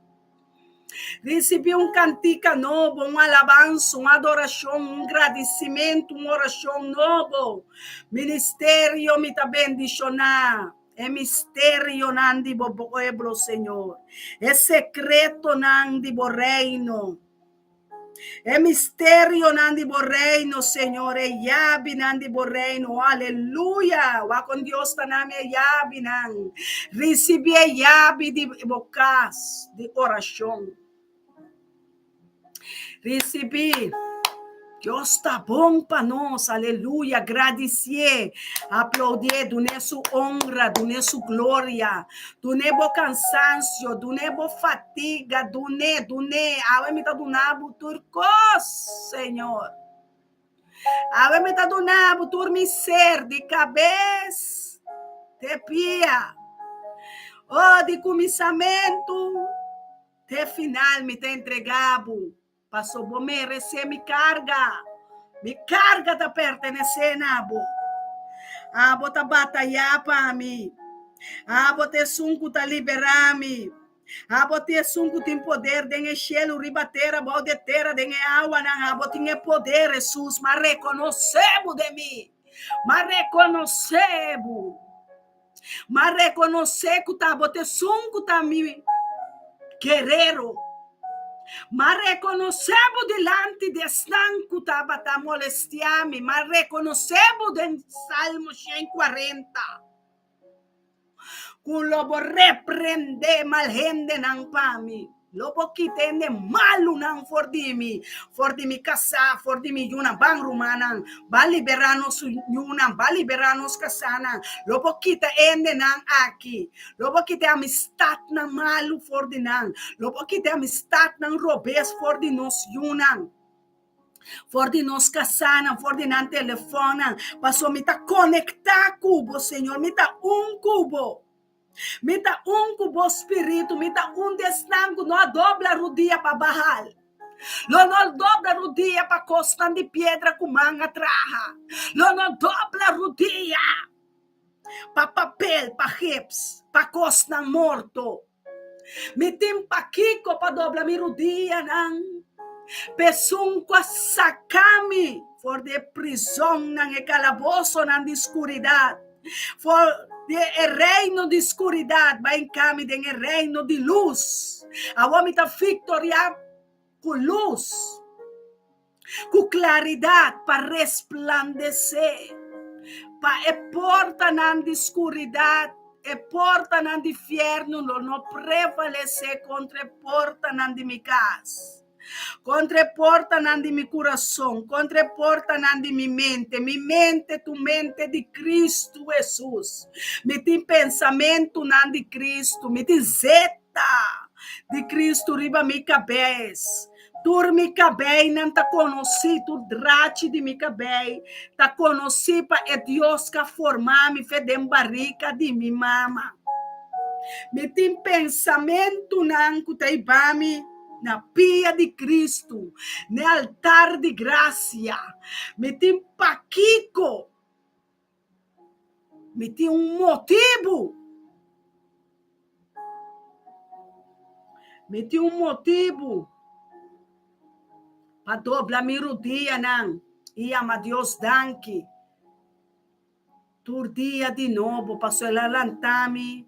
Speaker 1: Risibí un kantika nobo, un alabansa, un adorashon, un gradisimentu, un orashon nobo. Ministerio mi ta bendishoná. E misterionan di bo pueblo, Señor, e sekretonan di bo reino. E misterionan di bo reino, Señor, e yabinan di bo reino. Aleluya! Wak kon Dios ta na mi e yabinan. Risibí e yabi di bo kas di orashon. Risibí. Dios ta bon pa nos, aleluya, gradisié, aplaudié, dun'é su honra, dun'é su gloria, dun'é bo kansansio, dun'é bo fatiga, dun'é, dun'é, awe mi ta duna bo tur kos, Señor. Awe mi ta duna bo tur mi ser, di kabes te pia. Oh, di kuminsamentu. Te final mi ta entregá bo, paso bo meresé mi karga. Mi karga ta pertenesé na bo. Abo ta batayá pa mi. Abo ta esun ku ta liberá mi. Abo ta esun ku tin poder den e shelu, riba tera, bou di e tera, den e awanan. Abo tin e poder, Hesus. M'a rekonosé bo den mi. M'a rekonosé bo. M'a rekonosé ku ta bo ta esun ku ta mi guerero. M'a rekonosé bo dilanti di esnan ku tabata molestiá mi. M'a rekonosé bo den Salmo 140, ku lo bo reprendé mal hendenan pa mi. Lo bo kita hende malunan for di mi, for di mi kasá, for di mi yunan. Ban, rumannan, ban liberá nos yunan, ban liberá nos kasánan. Lo bo kita e hendenan aki. Lo bo kita e amistatnan malu for di nan. Lo bo kita e amistatnan robes for di nos yunan, for di nos kasánan, for di nan telefònnan. Pasobra mi ta konektá ku bo, Señor. Mi ta un ku bo. Mi ta un ku bo spiritu, mi ta un di esnan ku no a dobla rudia pa Baal. Lo no dobla rudia pa kosnan di piedra ku man a traha. Lo no dobla rudia pa papel, pa gips, pa kosnan morto. Mi tin pakiko pa dobla mi rudianan p'esun ku a saka mi for di e prizonnan, e kalabosonan di skuridat, for di e reino di skuridat bai hinka mi den e reino di lus. Awor mi ta viktoriá ku lus, ku klaridat pa resplandesé pa e portanan di skuridat, e portanan di fièrnu lo no prevalesé kontra e portanan di mi kas, kontra e portanan di mi kurason, kontra e portanan di mi mente. Mi mente ta un mente di Kristu Hesus. Mi tin pensamentunan di Kristu, mi tin zeta di Kristu riba mi kabes. Tur mi kabeinan ta konosí, tur drachi di mi kabei ta konosí pa e Dios ku a formá mi fe den barika di mi mama. Mi tin pensamentunan ku ta hiba mi na pia di Kristu, n'e altar di grasia. Mi tin pakiko. Mi tin un motibu. Mi tin un motibu pa dobla mi rudianan i yama Dios danki tur dia di nobo pasobra el a lanta mi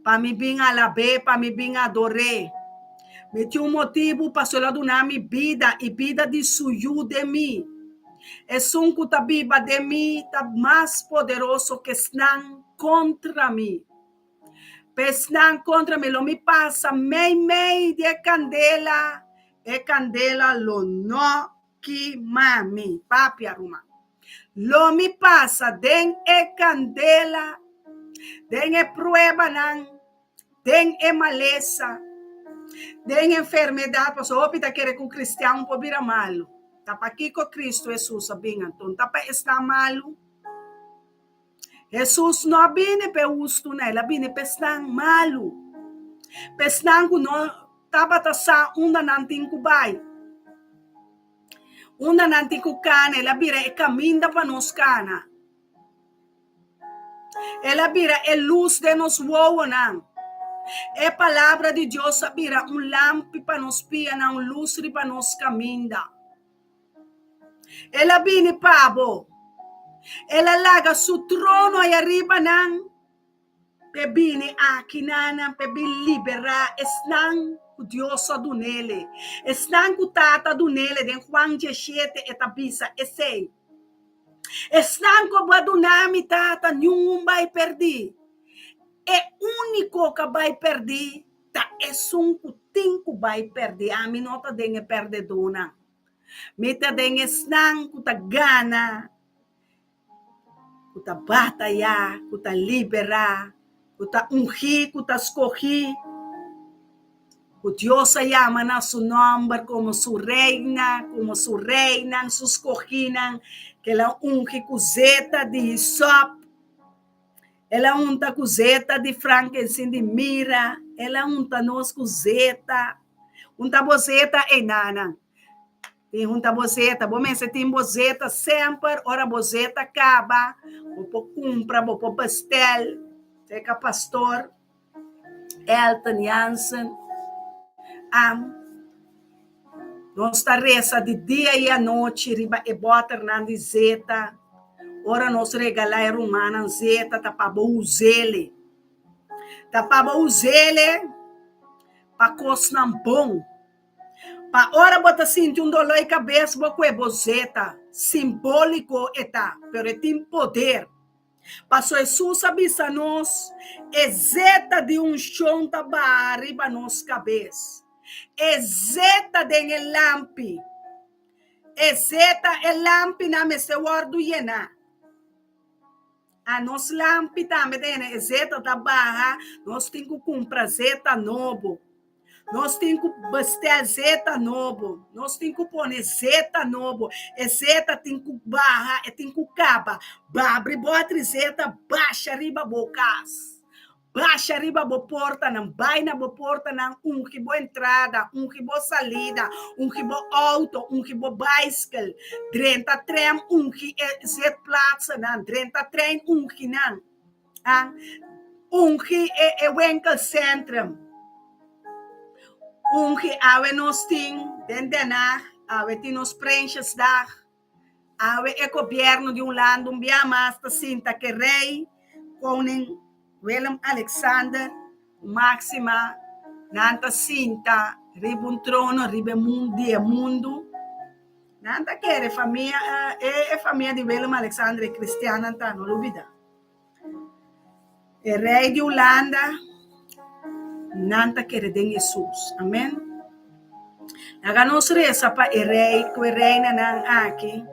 Speaker 1: Pa mi bin alab'é, pa mi bin ador'é. Mi tin un motibu pasobra el a duna mi bida i bida di su Yu den mi. Esun ku ta biba den mi ta mas poderoso ku esnan kontra mi. Pa esnan kontra mi, lo mi pasa meimei di e kandela, e kandela lo no kima mi. Papia, ruman. Lo mi pasa den e kandela, den e pruebanan, den e malesa, den enfermedat, pasobra hopi ta kere ku kristian por bira malu. Ta pakiko Kristu Hesus a bin anto? Ta pa esnan malu? Hesus no a bini pa e hustunan, el a bini pa esnan malu, pa esnan ku no tabata sa unda nan tin ku bai, unda nan tin ku kana. El a bira e kaminda pa nos kana. El a bira e lus den nos wowonan. E palabra di Dios a bira un lampi pa nos pianan, un lus riba nos kaminda. El a bini pa bo. El a laga su trono ei ariba nan p'e bini aki nanan p'e bin liberá esnan ku Dios a dun'ele, esnan ku Tata a dun'ele. Den Juan diesshete e ta bisa esei, Esnan ku bo a duna mi, Tata, niun un bai pèrdí. E úniko ku a bai pèrdí ta esun ku tin ku bai pèrdí. Ami no ta den e pèrdedónan. Mi ta den esnan ku ta gana, ku ta batayá, ku ta liberá, ku ta ungí, ku ta skohí, ku Dios a yama na su nòmber komo su reina, komo su reinan, su skohínan, ku el a ungi ku zeta di hisòp, el a unta ku zeta di frankensin di mira, el a unta nos ku zeta. Hunta bo zeta einanan. Tin hunta bo zeta. Bo mester tin bo zeta semper. Ora bo zeta kaba, bo por kumpra, bo por bestel serka pastor Elton Jansen. Am nos ta resa di dia i anochi riba e bòternan di zeta. Ora nos regalá e rumannan zeta ta pa bo us'ele. Ta pa bo us'ele. Pa kosnan bon. Pa ora bo ta sinti un doló e kabes bo kue bo zeta. Simbóliko e ta, pero e tin poder. Paso Hesus a bisa nos, e zeta di unshon ta baha riba nos kabes. E zeta den e lampi. E zeta, e lampinan mester wòrdu yená. A nos lampi tambe ta yena e zeta ta baha, nos tin ku kumpra zeta nobo. Nos tin ku bestel zeta nobo. Nos tin ku pone zeta nobo. E zeta tin ku baha, e tin ku kaba. Babri bòtri zeta basha riba bo kas. Basha riba bo portanan, bai na bo portanan, ungi bo entrada, ungi bo salida, ungi bo outo, ungi bo baiskel, drenta tram, ungi e zitplaatsennan, drenta trein, ungi nan, ah, ungi e e winkelcentrum, ungi awe nos tin den Den Haag, awe tin nos Prinsjesdag. Awe e gobierno di Hulanda un bia mas ta sinta ke Rey, Koning Willem Alexander ku Maxima nan ta sinta riba un trono riba e di e mundu. Nan ta kere famia e famia di Willem Alexander e cristiannan ta, no lubida. E rei di Hulanda, nan ta kere den Hesus. Amen. Laga nos resa pa e rei ku e reinanan aki,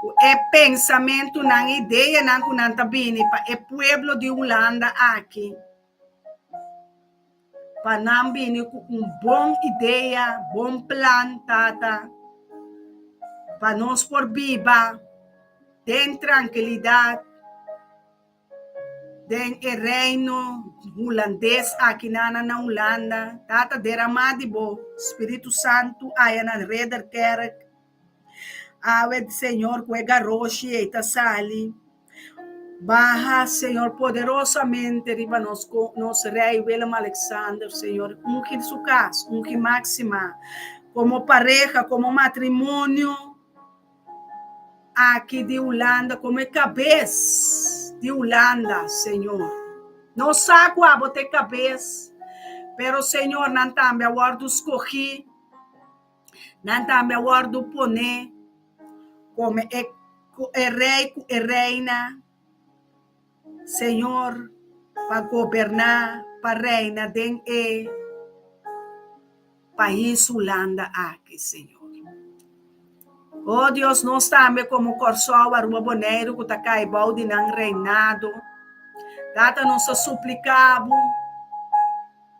Speaker 1: ku e pensamentunan, ideanan ku nan ta bini pa e pueblo di Hulanda aki, pa nan bini ku un bon idea, bon plan, Tata, pa nos por biba den trankilidat den e Reino Hulandes aki nan na Hulanda. Tata, deramá di bo Spiritu Santu aya na Ridderkerk. Awe, Señor, ku e garoshi ei ta sali. Baha, Señor, poderosamente riba nos, nos Rey Willem Alexander, Señor. Ungi su kas, ungi Maxima, komo pareha, komo matrimonio. Aki di Hulanda como e cabes di Hulanda, Señor. Nos sa cu abo ta e cabes, pero Señor, nan tambe a wordo scogi, nan tambe a wordo pone como e, e rey cu e reina. Señor. pa goberná, pa reina den e pais Hulanda aki, Señor. Oh Dios, nos tambe komo Kòrsou, Aruba, Boneiru ku ta kai bou di nan reinado, Tata nos ta supliká Bo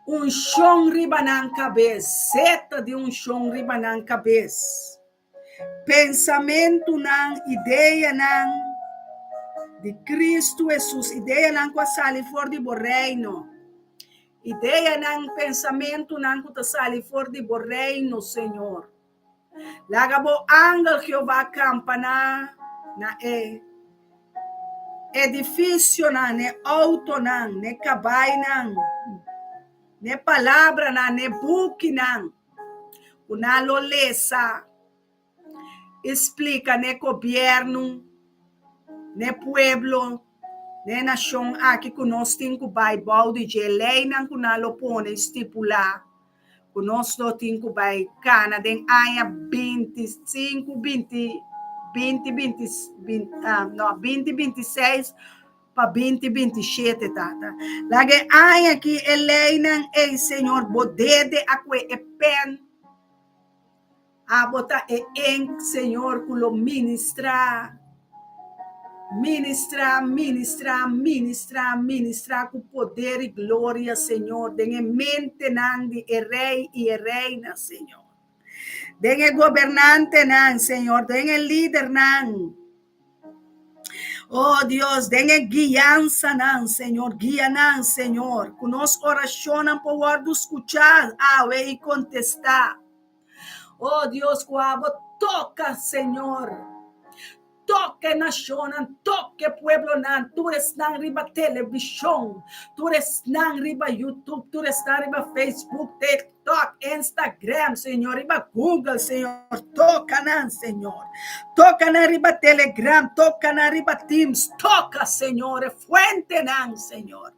Speaker 1: unshon riba nan kabes, seta di unshon riba nan kabes. Pensamentunan, ideanan di Kristu Hesus, ideanan ku a sali for di bo Reino, ideanan, pensamentunan ku ta sali for di bo Reino, Señor. Laga bo angel Jehová kampa na na e edifisionan, n'e outonan, n'e kabainan, n'e palabranan, n'e bukinan. Ku nan lo lesa i splika n'e gobièrnu, n'e pueblo, n'e nashon aki ku nos tin ku bai bou di dje leinan ku nan lo pone i stipulá ku nos lo tin ku bai kana den aña 25, 20, 20, 20, no, 20, 26 Pa 20 27, Tata. Laga e aña aki e leinan ei, Señor, bo dede a kue e pen. Abo ta e enk, Señor, ku lo ministrá, ministrá, ministrá, ministrá, ministrá ku poder i gloria, Señor, den e mentenan di e rei i e reina, Señor. Den e gobernantenan, Señor, den e lidernan. Oh Dios, den e guiansanan, Señor, guia nan, Señor, ku nos orashonnan por wòrdu skuchá awe i kontestá. Oh Dios, ku abo toka, Señor, toka e nashonnan, toka e pueblonan, tur esnan riba televishon, tur esnan riba YouTube, tur esnan riba Facebook, TikTok. Tok, Instagram, Señor, riba Google, Señor, toca nan, Señor. Toca nan riba Telegram, toca nan riba Teams, toca, Señor, e fuentenan, Señor.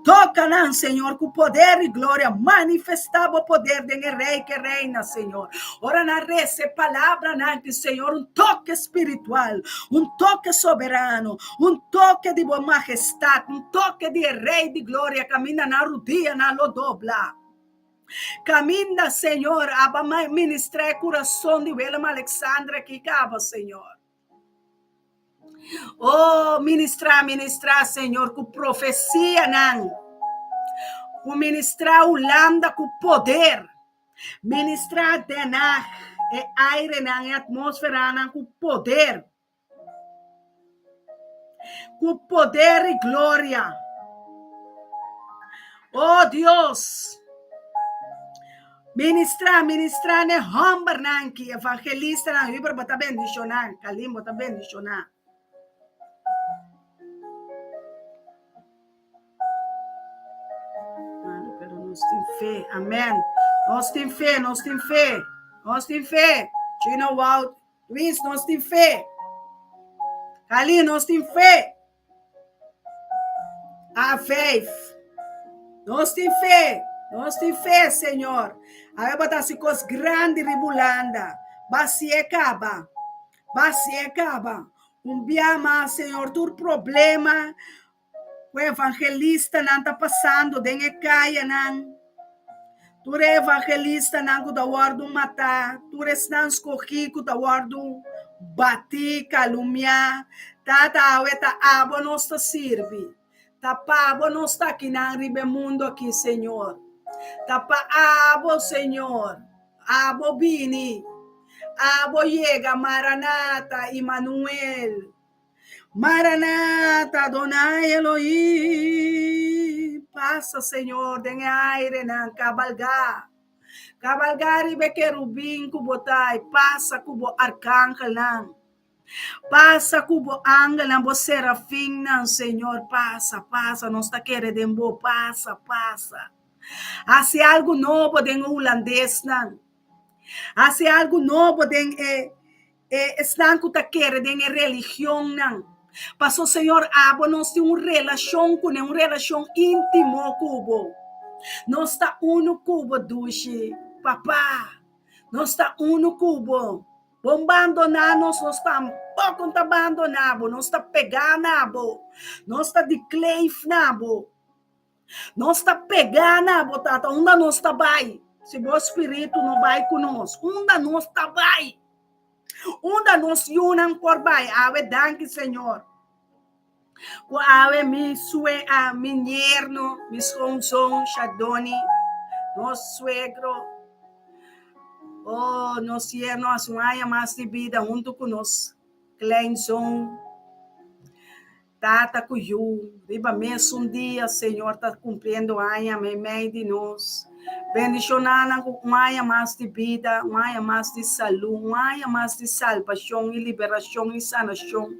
Speaker 1: Toca nan, Señor, cu poder y gloria, manifesta bo poder den e rey que reina, Señor. Ora nan reza e palabranan ki, Señor, un toque spiritual, un toque soberano, un toque di bo majestad, un toque di e Rey di gloria, caminda nan rudianan lo dobla. Caminda, Señor, aba ministra e curason di Willem Alexander aki caba, Señor. Oh, ministra, ministra, Señor, cu profecianan. Cu ministra Hulanda cu poder. Ministra Den Haag, e airenan, e atmosferanan cu poder. Ku poder i gloria. O Dios, ministrá, ministrá n'e hòmbernan ki, evangelistanan, Hubert bo ta bendishoná, Kalim bo ta bendishoná. Pero nos tin fe, amèn. Nos tin fe, nos tin fe, nos tin fe. Chino Wout. Luis, nos tin fe. Kali, nos tin fe. A5. Nos tin fe. Nos tin fe, Señor. Awe bo ta hasi kos grandi riba Hulanda. Basie kaba. Basie kaba. Un bia mas, Señor, tur problema Ku evangelistanan ta pasando den e kayanan, tur e evangelistanan ku ta wòrdu matá, tur esnan skogí ku ta wòrdu batí, kalumiá, Tata, awe ta abo nos ta sirbi, ta pa bo nos ta akinan riba e mundu aki, Señor, ta pa abo, Señor, abo bini, abo yega, Maranata, Imanuel. Maranata, Adonai Elohim. Pasa, Señor, den e airenan, kabalgá. Kabalgá riba e kerubin ku bo ta i pasa ku bo arkangelnan. Pasa ku bo angelnan, bo serafinnan, Señor. Pasa, pasa, nos ta kere den bo. Pasa, pasa. Hasi algu nobo den e hulandesnan. Hasi algu nobo den e E esnan ku ta kere den e religionnan. Paso Señor abo nos tin un relashon kuné, un relashon íntimo ku bo. Nos ta unu ku bo dushi, Papa. Nos ta unu ku bo. Bo n bandoná nos, nos tampoko n ta bandoná bo. Nos ta pegá na bo. Nos ta di kleef na bo. Nos ta pegá na bo, Tata. Unda nos ta bai? Si bo spiritu no bai ku nos, unda nos ta bai? Unda nos yunan por bai? Awe danki, Señor. Ku awe mi sue a mi yerno, mi schoonzoon Shadoni, nos suegro, oh, nos yerno hasi un aña mas di bida huntu ku nos kleinzoon. Tata ku yu, riba mesun dia Señor ta kumpliendo aña meimei di nos. Bendishoná nan ku un aña mas di bida, un aña mas di salú, un aña mas di salbashon i liberashon i sanashon.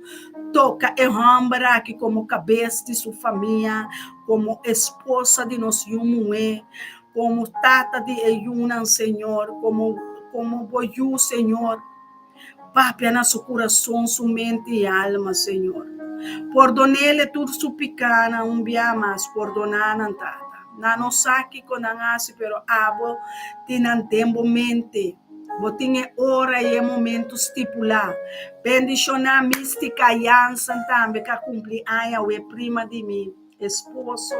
Speaker 1: Toka e hòmber aki komo kabes di su famia, komo esposa di nos yu muhé, komo tata di e yunan, Señor, komo komo bo yu, Señor. Papia na su kurason, su mente i alma, Señor. Pordon'ele tur su pikánan un bia mas, pordoná nan, Tata. Nan no sa kiko nan hasi, pero abo tin nan den bo mente. Bo tin e ora i e momentu stipulá. Bendishoná Mística Jansen tambe ku a kumpli aña awe, prima di mi. Esposo,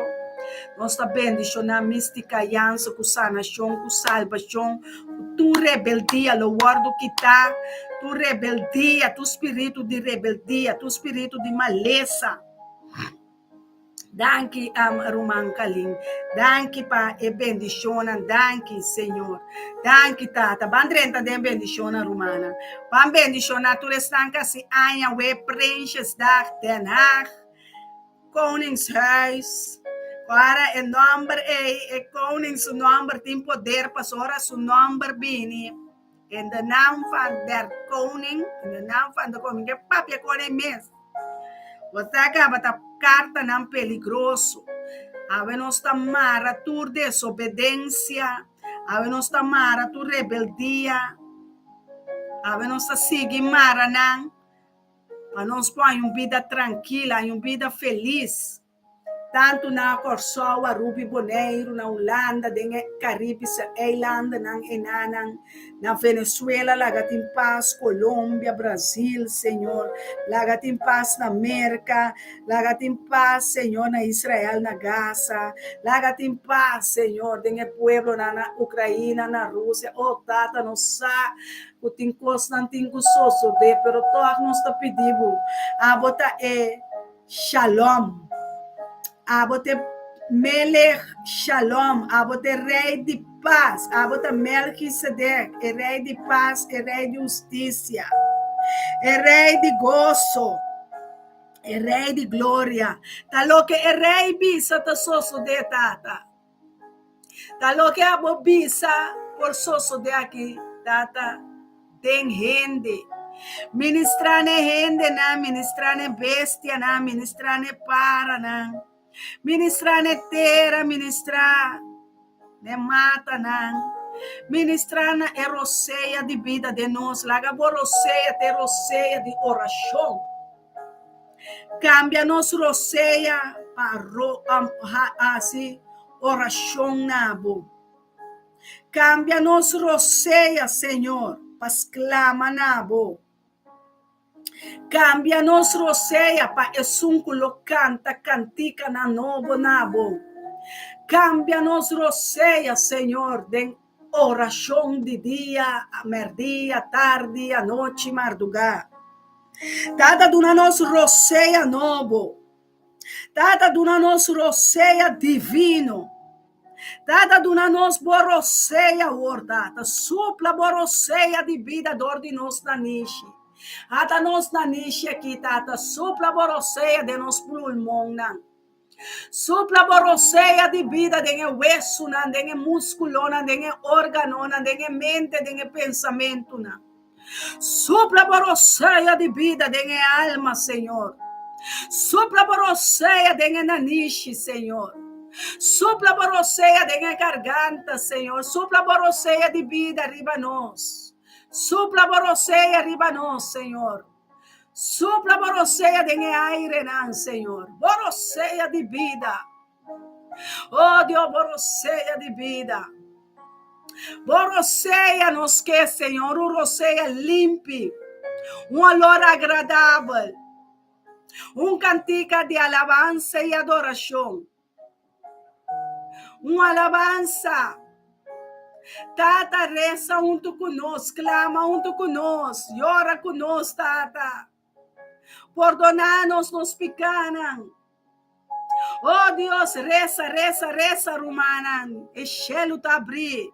Speaker 1: nos ta bendishoná Mística Jansen ku sanashon, ku salbashon, ku tur rebeldia lo wòrdu kitá, tur rebeldia, tur spiritu di rebeldia, tur spiritu di malesa. Danki, ruman Kalin. Danki pa e bendishonnan. Danki, Señor. Danki, Tata. Ban drenta den bendishonnan, rumannan. Ban bendishoná tur esnan ku hasi aña awe Prinsjesdag Den Haag. Koningshuis. Ora e nòmber ei, e koning su nòmber tin poder pasobra su nòmber bini in de naam van der koning, in de naam van de koning, ke papia kon ei mes. Bo ta kaba ta kartanan peligroso. Awe nos ta mara tur desobedensia, awe nos ta mara tur rebeldia, awe nos ta sigui mara nan. Pa nos por haña un bida trankil, haña un bida felis, tantu na Kòrsou, Aruba i Boneiru, na Hulanda, den e Karibische eilandennan, enanan, na Venezuela laga tin pas, Colombia, Brazil, Señor, laga tin pas na Merka, laga tin pas, Señor, na Israel, na Gaza, laga tin pas, Señor, den e pueblonan na Ukraina, na Rusia, oh Tata, nos sa Ku tin kosnan tin ku sosodé, pero tòg nos ta pidi bo, abo ta e Shalom, abo ta e Melech Shalom, abo ta e Rei di pas, abo ta Melkisedek, e Rei di pas, e Rei di hustisia, e Rei di goso, e Rei di gloria. Ta loke e Rei bisa ta sosodé, Tata. Ta loke abo bisa por sosode aki, Tata, den hende. Ministrá n'e hendenan, ministrá n'e bestianan, ministrá n'e paranan, ministrá n'e tera, ministrá n'e matanan, ministrá na e rosea di bida den nos. Laga bo rosea ta e rosea di orashon. Kambia nos rosea pa hasi orashon na bo. Kambia nos rosea, Señor, pa sklama na bo. Kambia nos rosea pa esun ku lo kanta kantikanan nobo na bo. Kambia nos rosea, Señor, den orashon di dia, mèrdia, tardi, anochi, mardugá. Tata duna nos rosea nobo. Tata duna nos rosea divino. Tata duna nos bo rosea awor, Tata. Supla bo rosea di bida dor di nos nanishi. Ata nos nanishi aki, Tata. Supla bo rosea den nos pulmonnan. Supla bo rosea di bida den e wesunan, den e muskulonan, den e órganonan, den e mente, den e pensamentunan. Supla bo rosea di bida den e alma, Señor. Supla bo rosea den e nanishi, Señor. Supla bo rosea den e garganta, Señor. Supla bo rosea di bida riba nos. Supla bo rosea riba nos, Señor. Supla bo rosea den e airenan, Señor. Bo rosea di bida. Oh Dios, bo rosea di bida. Bo rosea nos ke, Señor, un rosea limpi, un olor agradabel, un kantika di alabansa i adorashon. Un alabansa. Tata, resa huntu ku nos, klama huntu ku nos, yora ku nos, Tata. Pordoná nos nos pikánan. Oh Dios, resa, resa, resa, rumannan. E shelu ta abrí.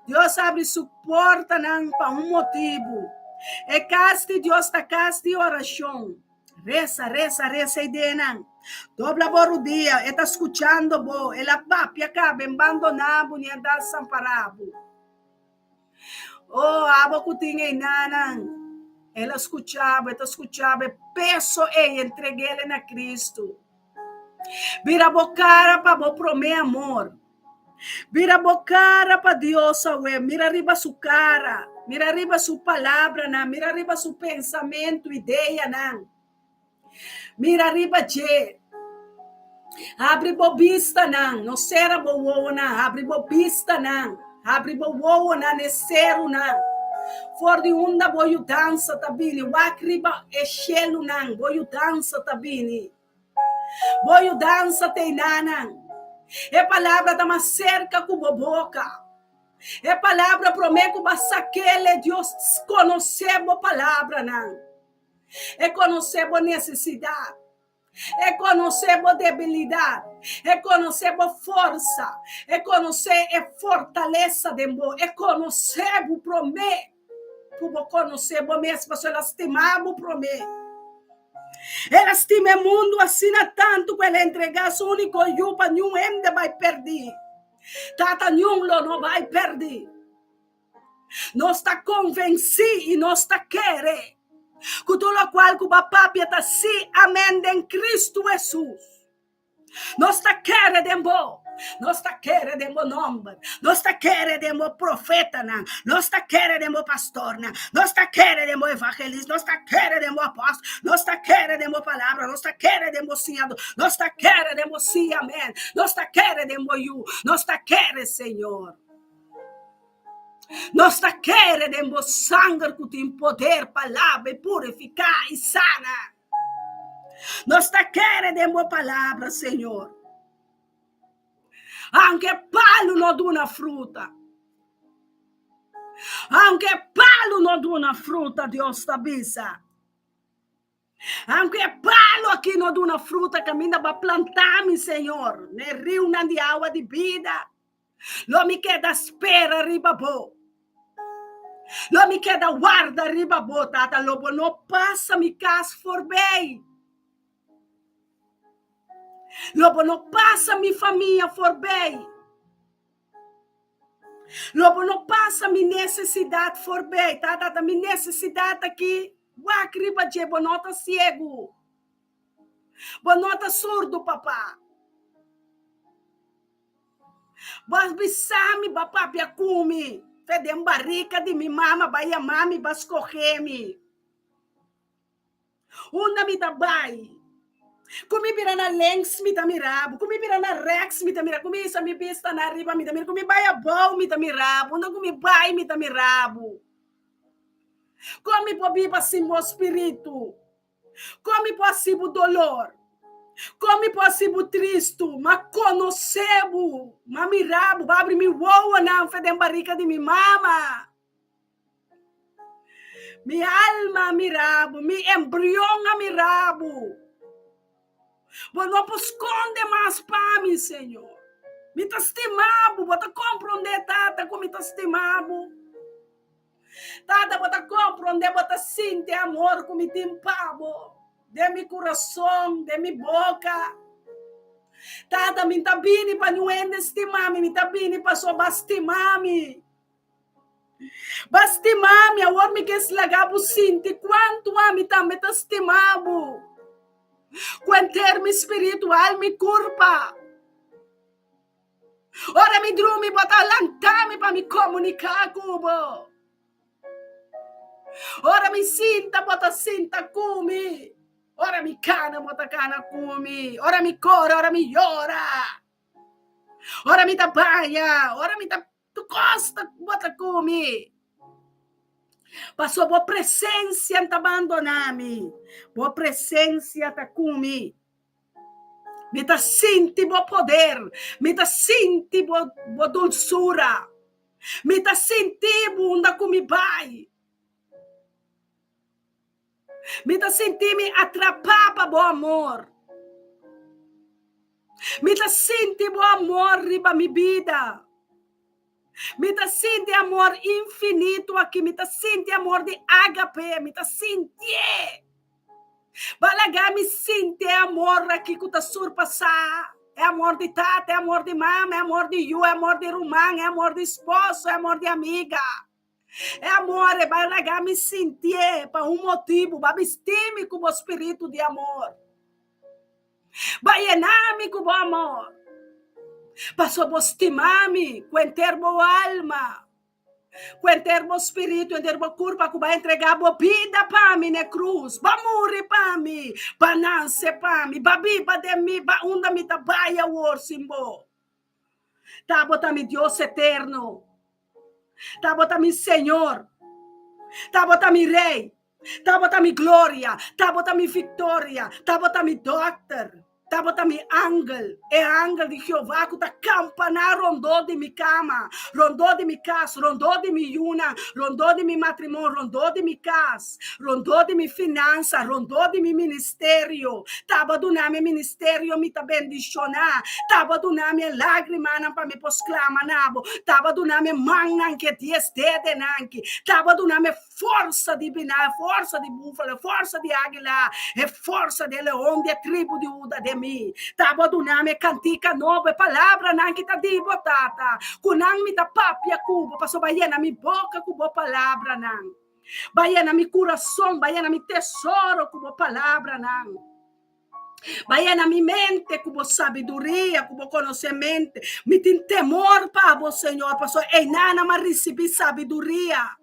Speaker 1: Dios abri su portanan pa un motibu. E kas di Dios ta kas di orashon. Resa, resa, resa ideanan. Dobla bo rudia, e ta skuchando bo. El a papia kaba, en bandoná bo ni a desampará bo. Oh, abo ku tin einanan, el a skucha bo, e ta skucha bo, e peso ei entreg'el na Kristu. Bira bo kara pa bo promé amor. Bira bo kara pa Dios awe, mira riba su kara, mira riba su palabranan, mira riba su pensamentu, ideanan. Mira riba dje. Habri bo bistanan, no sera bo wowonan, habri bo bistanan, habri bo wowonan e serunan. For di unda bo yudansa ta bini, wak riba e shelunan, bo yudansa ta bini. Bo yudansa ta einanan. E palabra ta mas serka ku bo boka. E palabra promé ku bo a sak'el, Dios konosé bo palabranan. E konosé bo nesesidat. E konosé bo debilidat. E konosé bo forsa. E konosé e fortalesa den bo. E konosé bo promé ku bo konosé bo mes, pasobra el a stima bo promé. El a stima e mundu asina tantu ku el a entregá su úniko Yu pa niun hende bai pèrdí. Tata, niun lo no bai pèrdí. Nos ta konvensí i nos ta kere ku tur lokual ku bo a papia ta sí, amèn den Kristu Hesus. Nos ta kere den bo. Nos ta kere den bo nòmber. Nos ta kere den bo profetanan. Nos ta kere den bo pastornan. Nos ta kere den bo evangelista. Nos ta kere den bo apòstel. Nos ta kere den bo palabra. Nos ta kere den bo siñadó. Nos ta kere den bo sí, amèn. Nos ta kere den bo Yu. Nos ta kere, Señor. Nos ta kere den bo sanger ku tin poder pa laba i purifiká i sana. Nos ta kere den bo palabra, Señor. Aunke palu no duna fruta, aunke palu no duna fruta, Dios ta bisa. Aunke e palu aki no duna fruta kaminda bo a planta mi, Señor, na e riunan di awa di bida, lo mi keda spera riba bo. Lo mi keda warda riba bo, Tata, lo bo no pasa mi kas forbei. Lo bo no pasa mi famia forbei. Lo bo no pasa mi nesesidat forbei. Tata, ta mi nesesidat aki. Wak riba dje, bo no ta siegu. Bo no ta surdu, papa. Bo a bisa mi, bo a papia ku mi. Fe den barika di mi mama, bo a yama mi, bo a skohe mi. Unda mi ta bai? Ku mi bira na links mi ta mira bo, ku mi bira na rechts mi ta mira, ku mi hisa mi bista na riba mi ta mira, ku mi bai abou mi ta mira bo, unda ku mi bai mi ta mira bo. Kon mi por biba sin bo spiritu? Kon mi por hasi bo dolor? Kon mi por hasi bo tristu? M'a konosé bo, m'a mira bo, b'a abri mi wowonan fe den barika di mi mama. Mi alma a mira bo, mi embrion a mira bo. Bo no por skonde mas pa mi, Señor. Mi ta stima bo, bo ta komprondé, Tata, ku mi ta stima bo. Tata, bo ta komprondé, bo ta sinti e amor ku mi tin pa bo den mi kurason, den mi boka. Tata, mi ta bini pa niun hende stima mi, mi ta bini pasobra bo a stima mi. Ba stima mi, awor mi ke slaga bo sinti kuantu ami tambe ta stima bo. Ku henter mi spiritu, alma i kurpa. Ora mi drumi bo ta lanta mi pa mi komuniká ku bo. Ora mi sinta bo ta sinta ku mi. Ora mi kana bo ta kana ku mi. Ora mi kore, ora mi yora. Ora mi ta baña, ora mi ta Tur kos ta bo ta ku mi. Paso bo presensia no ta bandoná mi. Bo presensia ta ku mi. Mi ta sinti bo poder. Mi ta sinti bo bo dulsura. Mi ta sinti bo unda ku mi bai. Mi ta sinti mi atrapá pa bo amor. Mi ta sinti bo amor riba mi bida. Mi ta sinti amor infinito aki. Mi ta sinti amor di ágape. Mi ta sintié. Bo a laga mi sinti e amor aki ku ta surpasá e amor di tata, e amor di mama, e amor di yu, e amor di ruman, e amor di esposo, e amor di amiga. E amor e bai laga mi sintié pa un motibu, bo a bisti mi ku bo spiritu di amor. Bo a yena mi ku bo amor. Pasobra bo stima mi ku henter bo alma, ku henter bo spiritu, henter bo kurpa, ku bo a entregá bo bida pa mi na e krus. Bo a muri pa mi, bo a nase pa mi, bo a biba den mi, bo a unda mi ta bai awor sin bo. Ta bo ta mi Dios eterno. Ta bo ta mi Señor. Ta bo ta mi Rey. Ta bo ta mi gloria. Ta bo ta mi victoria. Ta bo ta mi dokter. Ta bo ta mi angel, e angel di Jehová ku ta kampaná rondó di mi kama, rondó di mi kas, rondó di mi yunan, rondó di mi matrimonio, rondó di mi kas, rondó di mi finansa, rondó di mi ministerio. Ta bo duna mi e ministerio, mi ta bendishoná. Ta bo duna mi e lágrimanan pa mi por sklama na bo. Ta bo duna mi e mannan ku e dies dedenan aki. Ta bo duna mi e forsa di biná, e forsa di búfalo, e forsa di águila, e forsa di e leon di e tribu di Huda den mi. Ta bo duna mi e kantika nobo, e palabranan ki ta di bo, Tata, ku nan mi ta papia ku bo, pasobra a yena mi boka ku bo palabranan. Ba yena mi kurason, ba yena mi tesoro ku bo palabranan. Ba yena mi mente ku bo sabiduria, ku bo konosemente. Mi tin temor pa bo, Señor, pasobra einan a risibí sabiduria.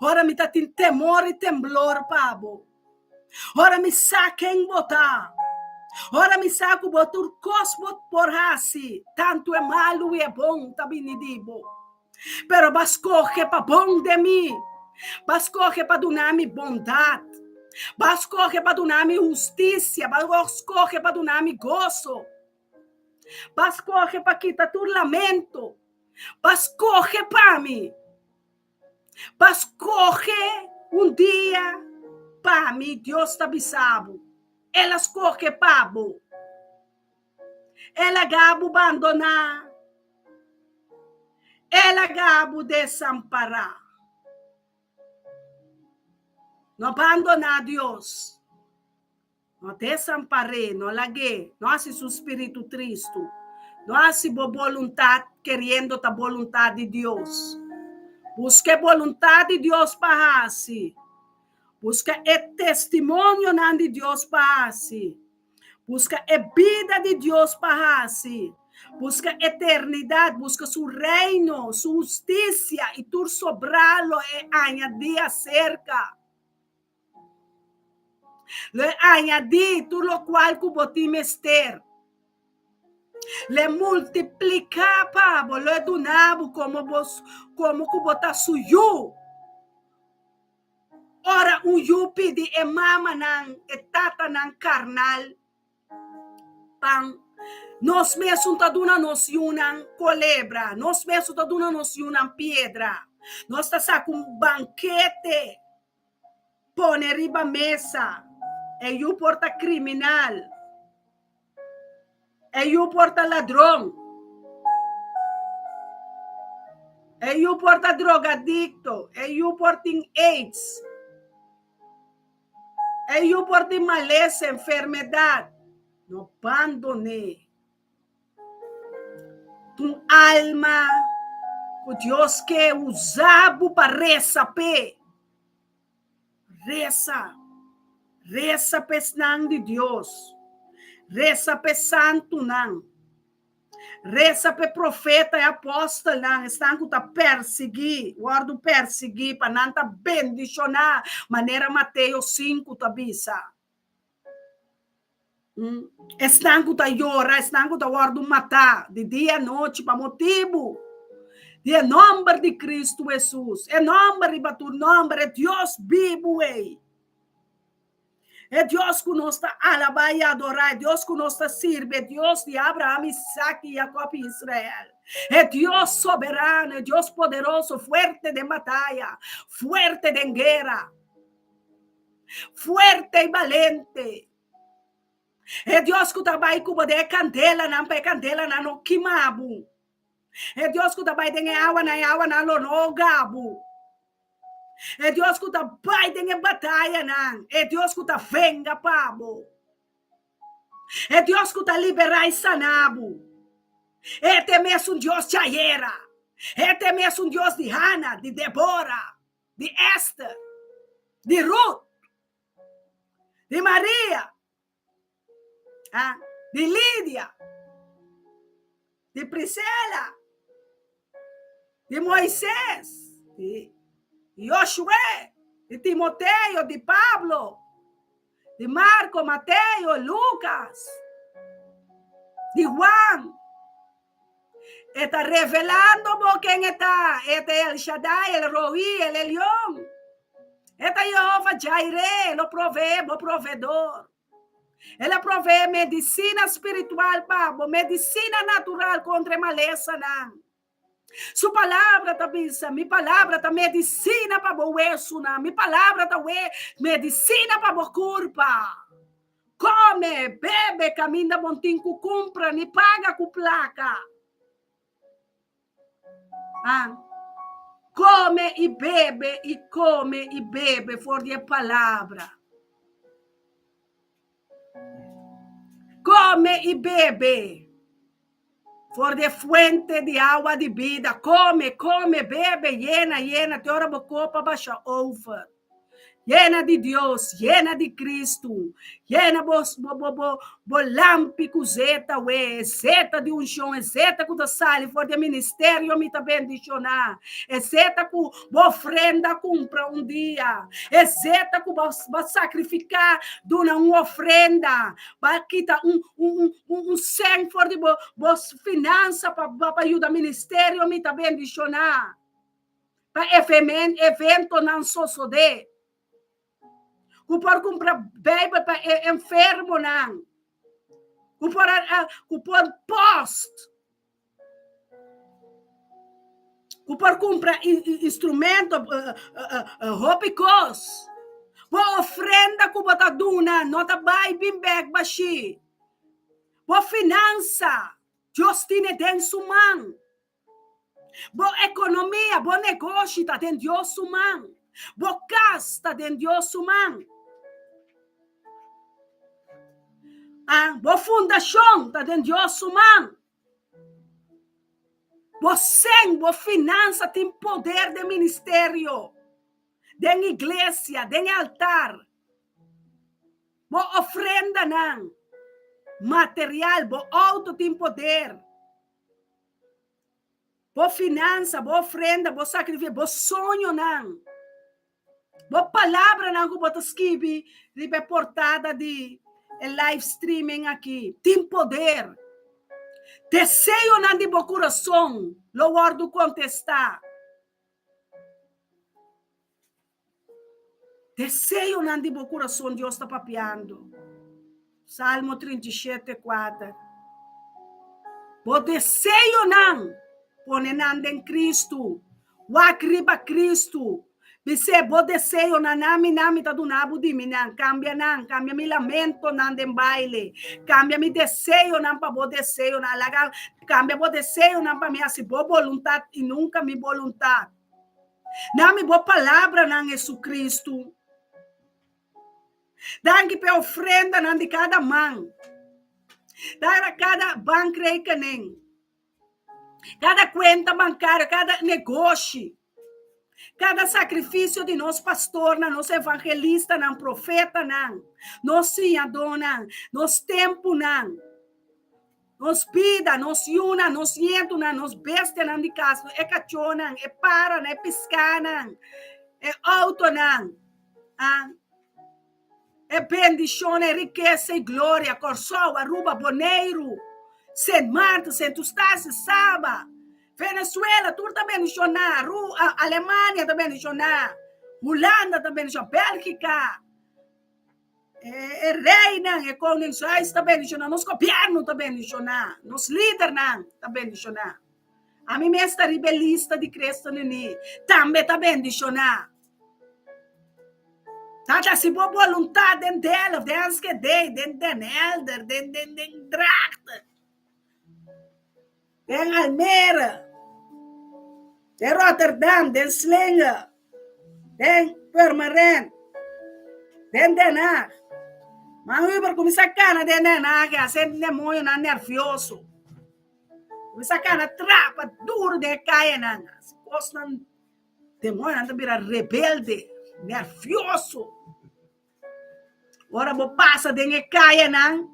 Speaker 1: Ora mi ta tin temor i temblor pa bo. Ora mi sa ken bo ta. Ora mi sa ku bo tur kos bo por hasi, tantu e malu i e bon ta bini di bo. Pero bo a skohe pa bon den mi. Bo a skohe pa duna mi bondat. Bo a skohe pa duna mi hustisia. Bo a skohe pa duna mi goso. Bo a skohe pa kita tur lamento. Bo a skohe pa mi. Bo a skohe un dia pa mi. Dios ta bisa bo. El a skohe pa bo. El a gabu bandoná. El a gabu desampará. No bandoná Dios. No desampar'é, no lag'é, no hasi su spiritu tristu. No hasi bo boluntat keriendo ta boluntat di Dios. Buska e boluntat di Dios pa hasi. Buska e testimonionan di Dios pa hasi. Buska e bida di Dios pa hasi. Buska eternidat, buska su reino, su hustisia i tur sobrá lo e añadí aserka. Lo e añadí tur lokual ku bo tin mester. Lo e multipliká pa bo, lo e duna bo komo bo komo ku bo ta su yu. Ora un yu pidi e mamanan, e tatanan karnal pan, nos mesun ta duna nos yunan kolebra, nos mesun ta duna nos yunan piedra. Nos ta saka un bankete pone riba mesa. E yu por ta kriminal. E yu por ta ladron. E yu por ta drogadicto. E yu por tin aids. E yu por tin malesa, enfermedad. No bandon'é. Ta un alma ku Dios ke usa bo pa resa p'e. Resa. Resa pa esnan di Dios. Resa pa e santunan. Resa pa e profeta i apòstelnan, esnan ku ta persiguí, wòrdu persiguí, pa nan ta bendishoná, manera Mateo sinku ta bisa. Esnan ku ta yora, esnan ku ta wòrdu matá di dia i anochi pa motibu di e nòmber di Kristu Hesus, e nòmber riba tur nòmber, e Dios bibu ei. E Dios ku nos ta alabá i adorá, e Dios ku nos ta sirbi, e Dios di Abraham, Isaac, Jacob i Israel. E Dios soberano, e Dios poderoso, fuerte den bataya, fuerte den guera, fuerte i balente. E Dios ku ta bai ku bo den e kandelanan pa e kandelanan no kima bo. E Dios ku ta bai den e awanan, e awanan lo no hoga bo. E Dios ku ta bai den e batayanan, e Dios ku ta venga pa bo. E Dios ku ta liberá i sana bo. E ta e mesun Dios djayera. E ta e mesun Dios di Hana, di Debora, di Ester, di Ruth, di Maria. Ah, di Lidia, di Priscila, di Moisés, di Josué, di Timoteo, di Pablo, di Marco, Mateo, Lucas, di Juan. E ta revelando bo ken e ta. E ta El Shaddai, El Roí, El Elyon. E ta Jehova Jireh, lo proveé, bo proveedor. El a proveé medisina spiritual pa bo, medisina natural kontra e malesanan. Su palabra ta bisa, Mi palabra ta medisina pa bo wesunan, mi palabra ta we medisina pa bo kurpa. Kome, bebe kaminda bon tin ku kumpra ni paga ku plaka. Ah, kome i bebe i kome i bebe for di e palabra. Kome i bebe for di e fuente di awa di bida. Kome, kome, bebe, yena, yena, te ora bo kopa basha over. Yena di Dios, yena di Cristo, yena bo, bo, bo, bo, bo lampi ku zeta we, e zeta di unshon, e zeta ku ta sali for di e ministerio mi ta bendishoná, e zeta ku bo ofrenda kumpra un dia, e zeta ku bo, bo sakrifiká duna un ofrenda, bo kita un, un, un, un sèn for di bo, bo finansa pa, pa yuda ministerio mi ta bendishoná. Pa eventonan sosodé. Ku por kumpra Beibel pa e enfermonan. Ku por ku por post. Ku por kumpra instrumento, hopi kos. Bo ofrenda ku bo ta duna no ta bai bin bek bashí. Bo finansa, Dios tine den su man. Bo ekonomia, bo negoshi ta den Dios su man. Bo kas ta den Dios su man. Ah, bo fundashon ta den Dios su man. Bo sen, bo finansa tin poder den ministerio, den iglesia, den e altar. Bo ofrendanan material, bo outo tin poder. Bo finansa, bo ofrenda, bo sakrifisio, bo soñonan, bo palabranan ku bo ta skibi riba e portada di e live streaming aki tin poder. Deseonan di bo kurason lo wòrdu kontestá. Deseonan di bo kurason Dios ta papiando. Salmo 37, 4. Bo deseonan, pone nan den Kristu. Wak riba Kristu. Bis'é, bo deseonan, nami, nami ta duna bo di mi nan. Kambia nan, kambia mi lamentonan den baile. Kambia mi deseonan pa bo deseonan. Laga, kambia bo deseonan pa mi hasi bo boluntat i nunka mi boluntat. Nami bo palabranan, Jesucristo. Danki p'e ofrendanan di kada man, dara kada bankrekening, kada kuenta bankario, kada negoshi, kada sakrifisio di nos pastornan, nos evangelistanan, profetanan, nos siñadónan, nos tempunan. Nos bida, nos yunan, nos ñetunan, nos bestianan di kas, e kachónan, e paranan, e piskánan, e outonan, ah, e bendishonnan, e rikesa i gloria, Kòrsou, Aruba, Boneiru, Sint Maarten, Sint Eustatius, Saba, Venezuela, tur ta bendishoná, Ru, Alemania ta bendishoná, Hulanda ta bendishoná, Bèlgika. E reinan, e koningshuis ta bendishoná, nos gobièrnu ta bendishoná, nos lidernan ta bendishoná. Ami mes ta riba e lista di ChristenUnie, tambe ta bendishoná. Tata, si bo boluntat den Delft, den Enschede, den Den Helder, den den den Drachten, den Almere, den Rotterdam, den Slinger, den Purmerend, den Den Haag. Man Hubert kuminsá kana den Den Haag i hasi e demoñonan nervioso. Kuminsá kana trapa duru den e kayanan, hasi kosnan. Demoñonan ta bira rebelde, nervioso. Ora bo pasa den e kayanan,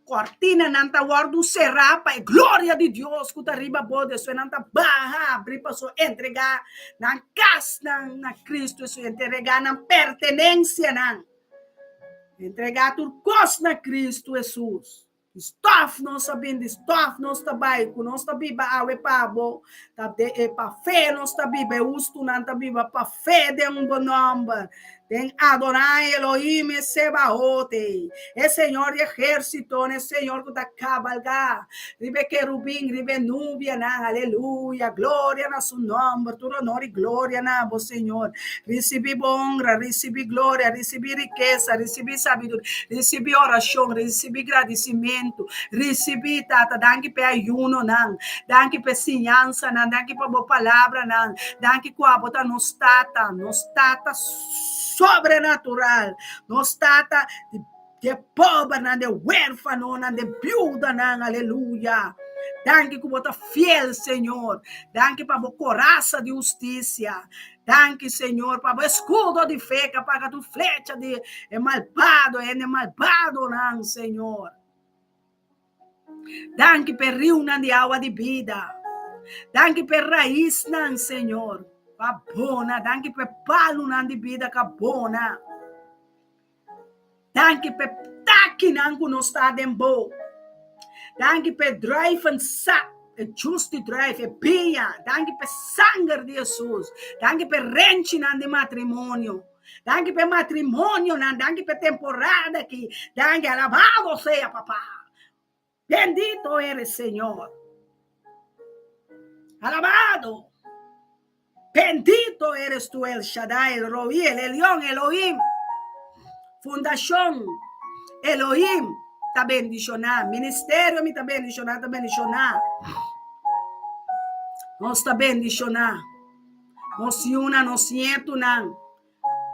Speaker 1: kortinanan ta wòrdu será pa e gloria di Dios ku ta riba bo. Despues nan ta baha abri pasobra entregá nan kasnan na Kristu Hesus, entregá nan pertenensianan, entregá tur kos na Kristu Hesus. Di stof nos a bin, di stof nos ta bai, ku nos ta biba awe pa bo, ta de e pa fe nos ta biba, e hustunan ta biba pa fe den un bo nòmber, den Adonai Elohim e Sebaote, e Señor di ehérsitonan, e Señor ku ta kabalgá riba e kerubin, riba e nubianan, aleluya, gloria na su nòmber, tur honor i gloria na bo, Señor. Risibí bo honra, risibí gloria, risibí rikesa, risibí sabiduria. Risibí orashon, risibí gradisimentu, risibí, Tata, danki p'e ayunonan, danki p'e siñansanan, danki pa bo palabranan, danki ku abo ta nos Tata, nos Tata sobrenatural, nos Tata di e pobernan, di e huérfanonan, di e biudanan, aleluya. Danki ku bo ta fiel, Señor. Danki pa bo korasa di hustisia. Danki, Señor, pa bo escudo di fe ku a paga tur flecha di e malbado, hende malbadonan, Señor. Danki pa e riunan di awa di bida. Danki pa e raisnan, Señor, ku a bona. Danki pa e palunan di bida ku a bona. Danki pa e takinan ku nos ta den bo. Danki pa e druivensap, e jus di druif, e biña. Danki pa e sanger di Hesus. Danki pa e renchinan di matrimonio. Danki pa e matrimonionan. Danki pa e temporada aki. Danki, alabado sea Papa. Bendito eres, Señor. Alabado. Bendito eres tú, El Shaddai, El Roí, El Elyon, Elohim. Fundacion Elohim ta bendiciona. Ministerio mi ta bendiciona, ta bendiciona. Nos ta bendiciona. Nos yuna, nos nietunan.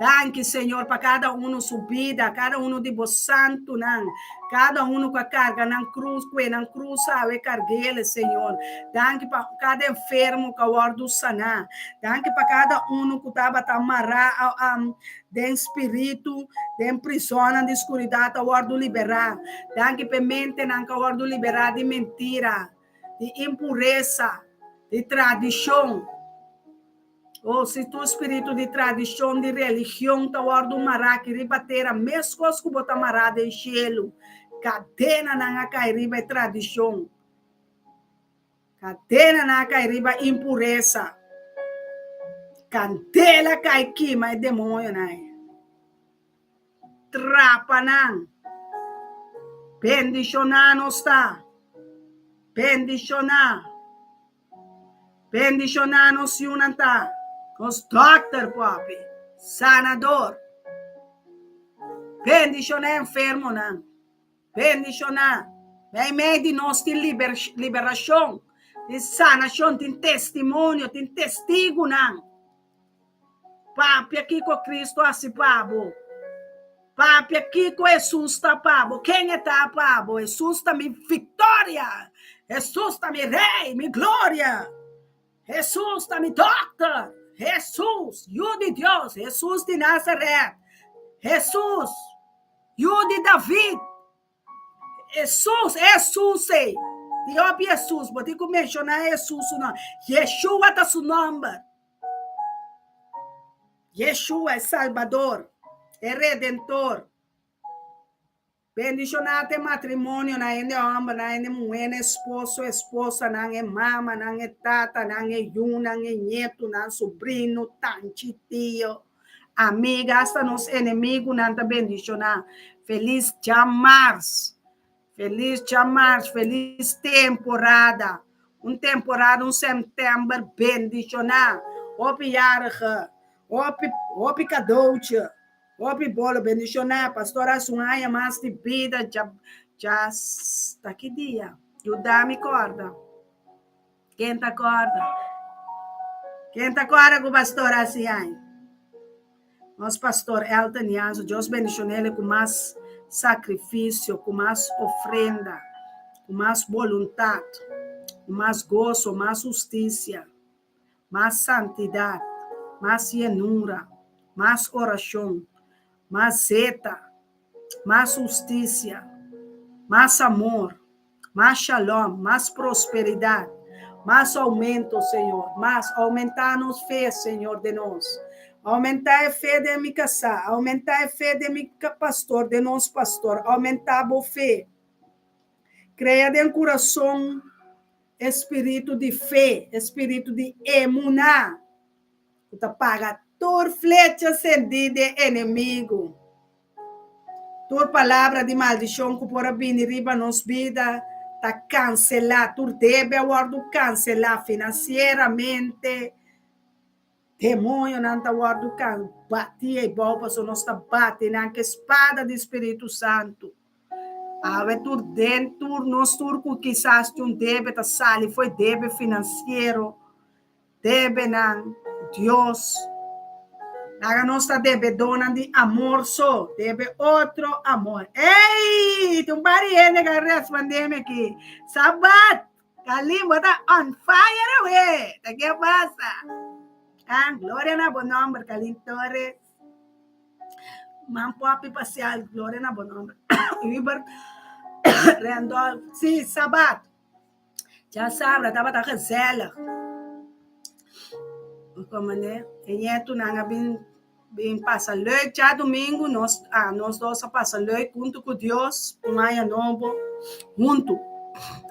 Speaker 1: Danki Señor pa kada uno su bida, kada uno di bo santunan, kada uno ku a karga nan krus, kue nan krus awe karg'el Señor. Danki pa kada enfermo ku a wòrdu saná. Danki pa kada uno ku tabata mará den spiritu, den prisonnan di skuridat a wòrdu liberá. Danki pa e mentenan ku a wòrdu liberá di mentira, di impuresa, di tradishon. Oh, si tur spiritu di tradishon, di religion ta wòrdu mará aki riba tera meskos ku bo ta mará den shelu, kadenanan a kai riba e tradishon, kadenanan a kai riba impuresa, kandela kai kima e demoñonan ei. Trapa nan. Bendishoná nos ta. Bendishoná. Bendishoná nos yunan ta. Nos dòkter popi, sanador. Bendishoná enfermonan. Bendishoná. Meimei di nos tin liberashon, tin sanashon, tin testimonio, tin testigunan. Papia kiko Cristo hasi pa bo. Papia kiko Hesus ta pa bo. Ken e ta pa bo? Hesus ta mi victoria. Hesus ta mi rey, mi gloria. Hesus ta mi dokter. Hesus, Yu di Dios. Hesus di Nazaret. Hesus, Yu di David. Hesus, Hesus ei. Di hopi Hesus, bo tin ku menshoná Hesus su nòmber. Yeshua ta su nòmber. Yeshua e Salbador, e Redentor. Bendishoná ta e matrimonionan, hende hòmbernan, hende muhénan, esposo, esposanan, e mamanan, e tatanan, e yunan, e ñetunan, subrino, tanchi, tio. Amiga, asta nos enemigunan ta bendishoná. Felis djamars. Felis djamars, felis temporada. Un temporada, un sèptèmber bendishoná. Hopi yarige, hopi, hopi kadoutje, hopi bolo bendishoná. Pastor hasi un aña mas di bida dja, dja, ta ki dia? Yuda mi kòrda. Ken ta kòrda? Ken ta kòrda ku pastor hasi aña? Nos pastor Elton Jansen, Dios bendishon'el ku mas sakrifisio, ku mas ofrenda, ku mas boluntat, ku mas goso, mas hustisia, mas santidat, mas yenura, mas orashon, mas zeta, mas hustisia, mas amor, Mas shalom, mas prosperidad, mas aumento, Señor, mas. Aumentá nos fe, Señor, den nos. Aumentá e fe den mi kasá, aumentá e fe den mi pastor, den nos pastor. Aumentá bo fe. Krea den kurason e spiritu di fe, e spiritu di emuná, ku ta paga tur flecha sendí den enemigu. Tur palabra di maldishon ku por a bini riba nos bida ta kanselá. Tur debe a wòrdu kanselá finansieramente. Demoñonan ta wòrdu batí eibou pasobra nos ta bati nan ku e spada di Spiritu Santu. Awe tur den tur nos tur ku kisas tin un debe ta sali fo'i debe finansiero. Debenan Dios. Laga nos ta debedónan di amor so, debe otro amor. Ey! Tin un par di hende ka respondé mi aki. Sabat! Kalin, bo ta on fire awe! Ta ke pasa? Ah, gloria na bo nomber, Kalin Torres. Man Poppy Pacial, gloria na bo nomber. Hubert Randolph. Sí, Sabat. Djasabra tabata gezellig. Como ne, e ñetunan a bin bin pasa leuk. Djadumingu nos a nos dos a pasa leuk huntu ku Dios, un aña nobo huntu.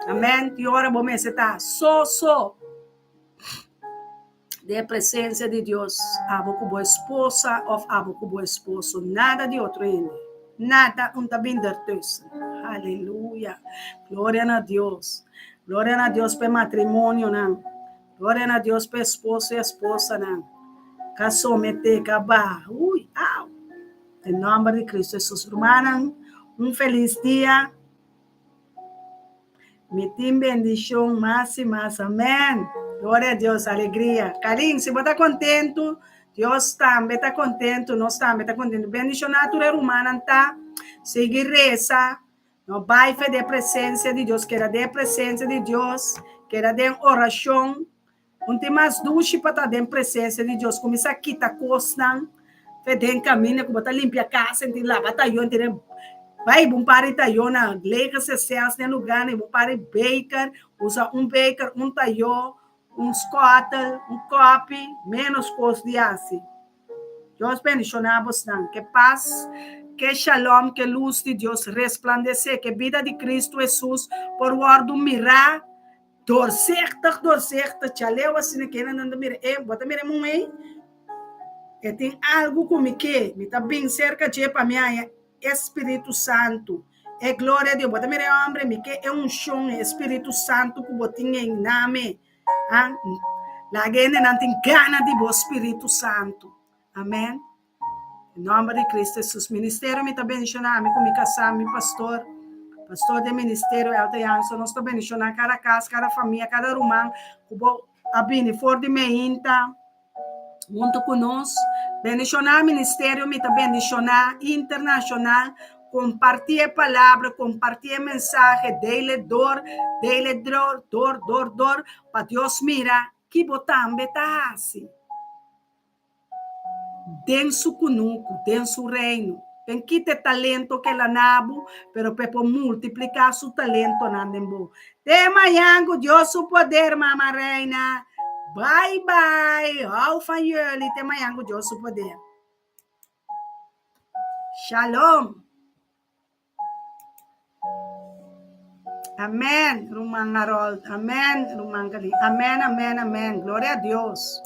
Speaker 1: Amen. Tin ora bo mester ta so so den e presencia di Dios, abo ku bo esposa of abo ku bo esposo, nada di otro hende, nada un ta bin dertussen. Aleluya! Gloria na Dios! Gloria na Dios pa e matrimonionan, gloria na Dios pa e esposo i esposanan ka somete, ka baha. Uy, au! Den nomber di Cristo Jesus. Rumannan, un felis dia. Mi tin bendishon mas i mas. Amen. Gloria a Dios. Alegria. Karin, si bo ta kontentu, Dios tambe ta kontentu, nos tambe ta kontentu. Bendishoná tur e rumannan ta. Sigui resa. No bai fe den presensia di Dios. Keda den presensia di Dios. Keda den orashon. Un tin mas dushi pa ta den presensia di Dios. Kuminsá kita kosnan fe den kaminda ku bo ta limpia kas, en tin laba tayon, tin bai bo un par di tayon na lege sesels den lugá nan, bo par di beker, usa un beker, un tayo, un skòtel, un kòpi, ménos kos di hasi. Dios bendishoná bosnan. Ke pas, ke shalom, ke lus di Dios resplandesé, ke bida di Kristu Hesus por wòrdu mirá Doorzichtig, doorzichtig, chaleu asina ke nan ta mira, e bo ta mira e muhé? E tin algu ku mi ke, mi ta bin serka dje pa mi haña e Spiritu Santu, e gloria di Dios. Bo ta mira e hombre? Mi ke e unshon, e Spiritu Santu ku bo tin ei na mi. Ah, laga hendenan tin gana di bo Spiritu Santu. Amen. Den nomber di Cristo Jesus. Ministerio mi ta bendiciona ami cu mi casa, mi pastor, pastor den ministerio Elton Jansen, nos ta bendiciona cada cas, cada famia, cada ruman cu bo a bini for di meinta hunto cu nos. Bendiciona ministerio mi ta bendiciona internacional, comparti e palabra, comparti e mensahe, dele dor, dele dor, dor, dor, dor, pa Dios mira ki bo tambe ta haci. Den su kunuku, den su reino. Den kita e talento ku el a na bo, pero pa e por multipliká su talentonan den bo. Te mañan ku Dios su poder, Mama Reina. Bye bye. Hou van jullie. Te mañan ku Dios su poder. Shalom. Amen, ruman Harold. Amen, ruman Kalin. Amen, amen, amen. Gloria a Dios.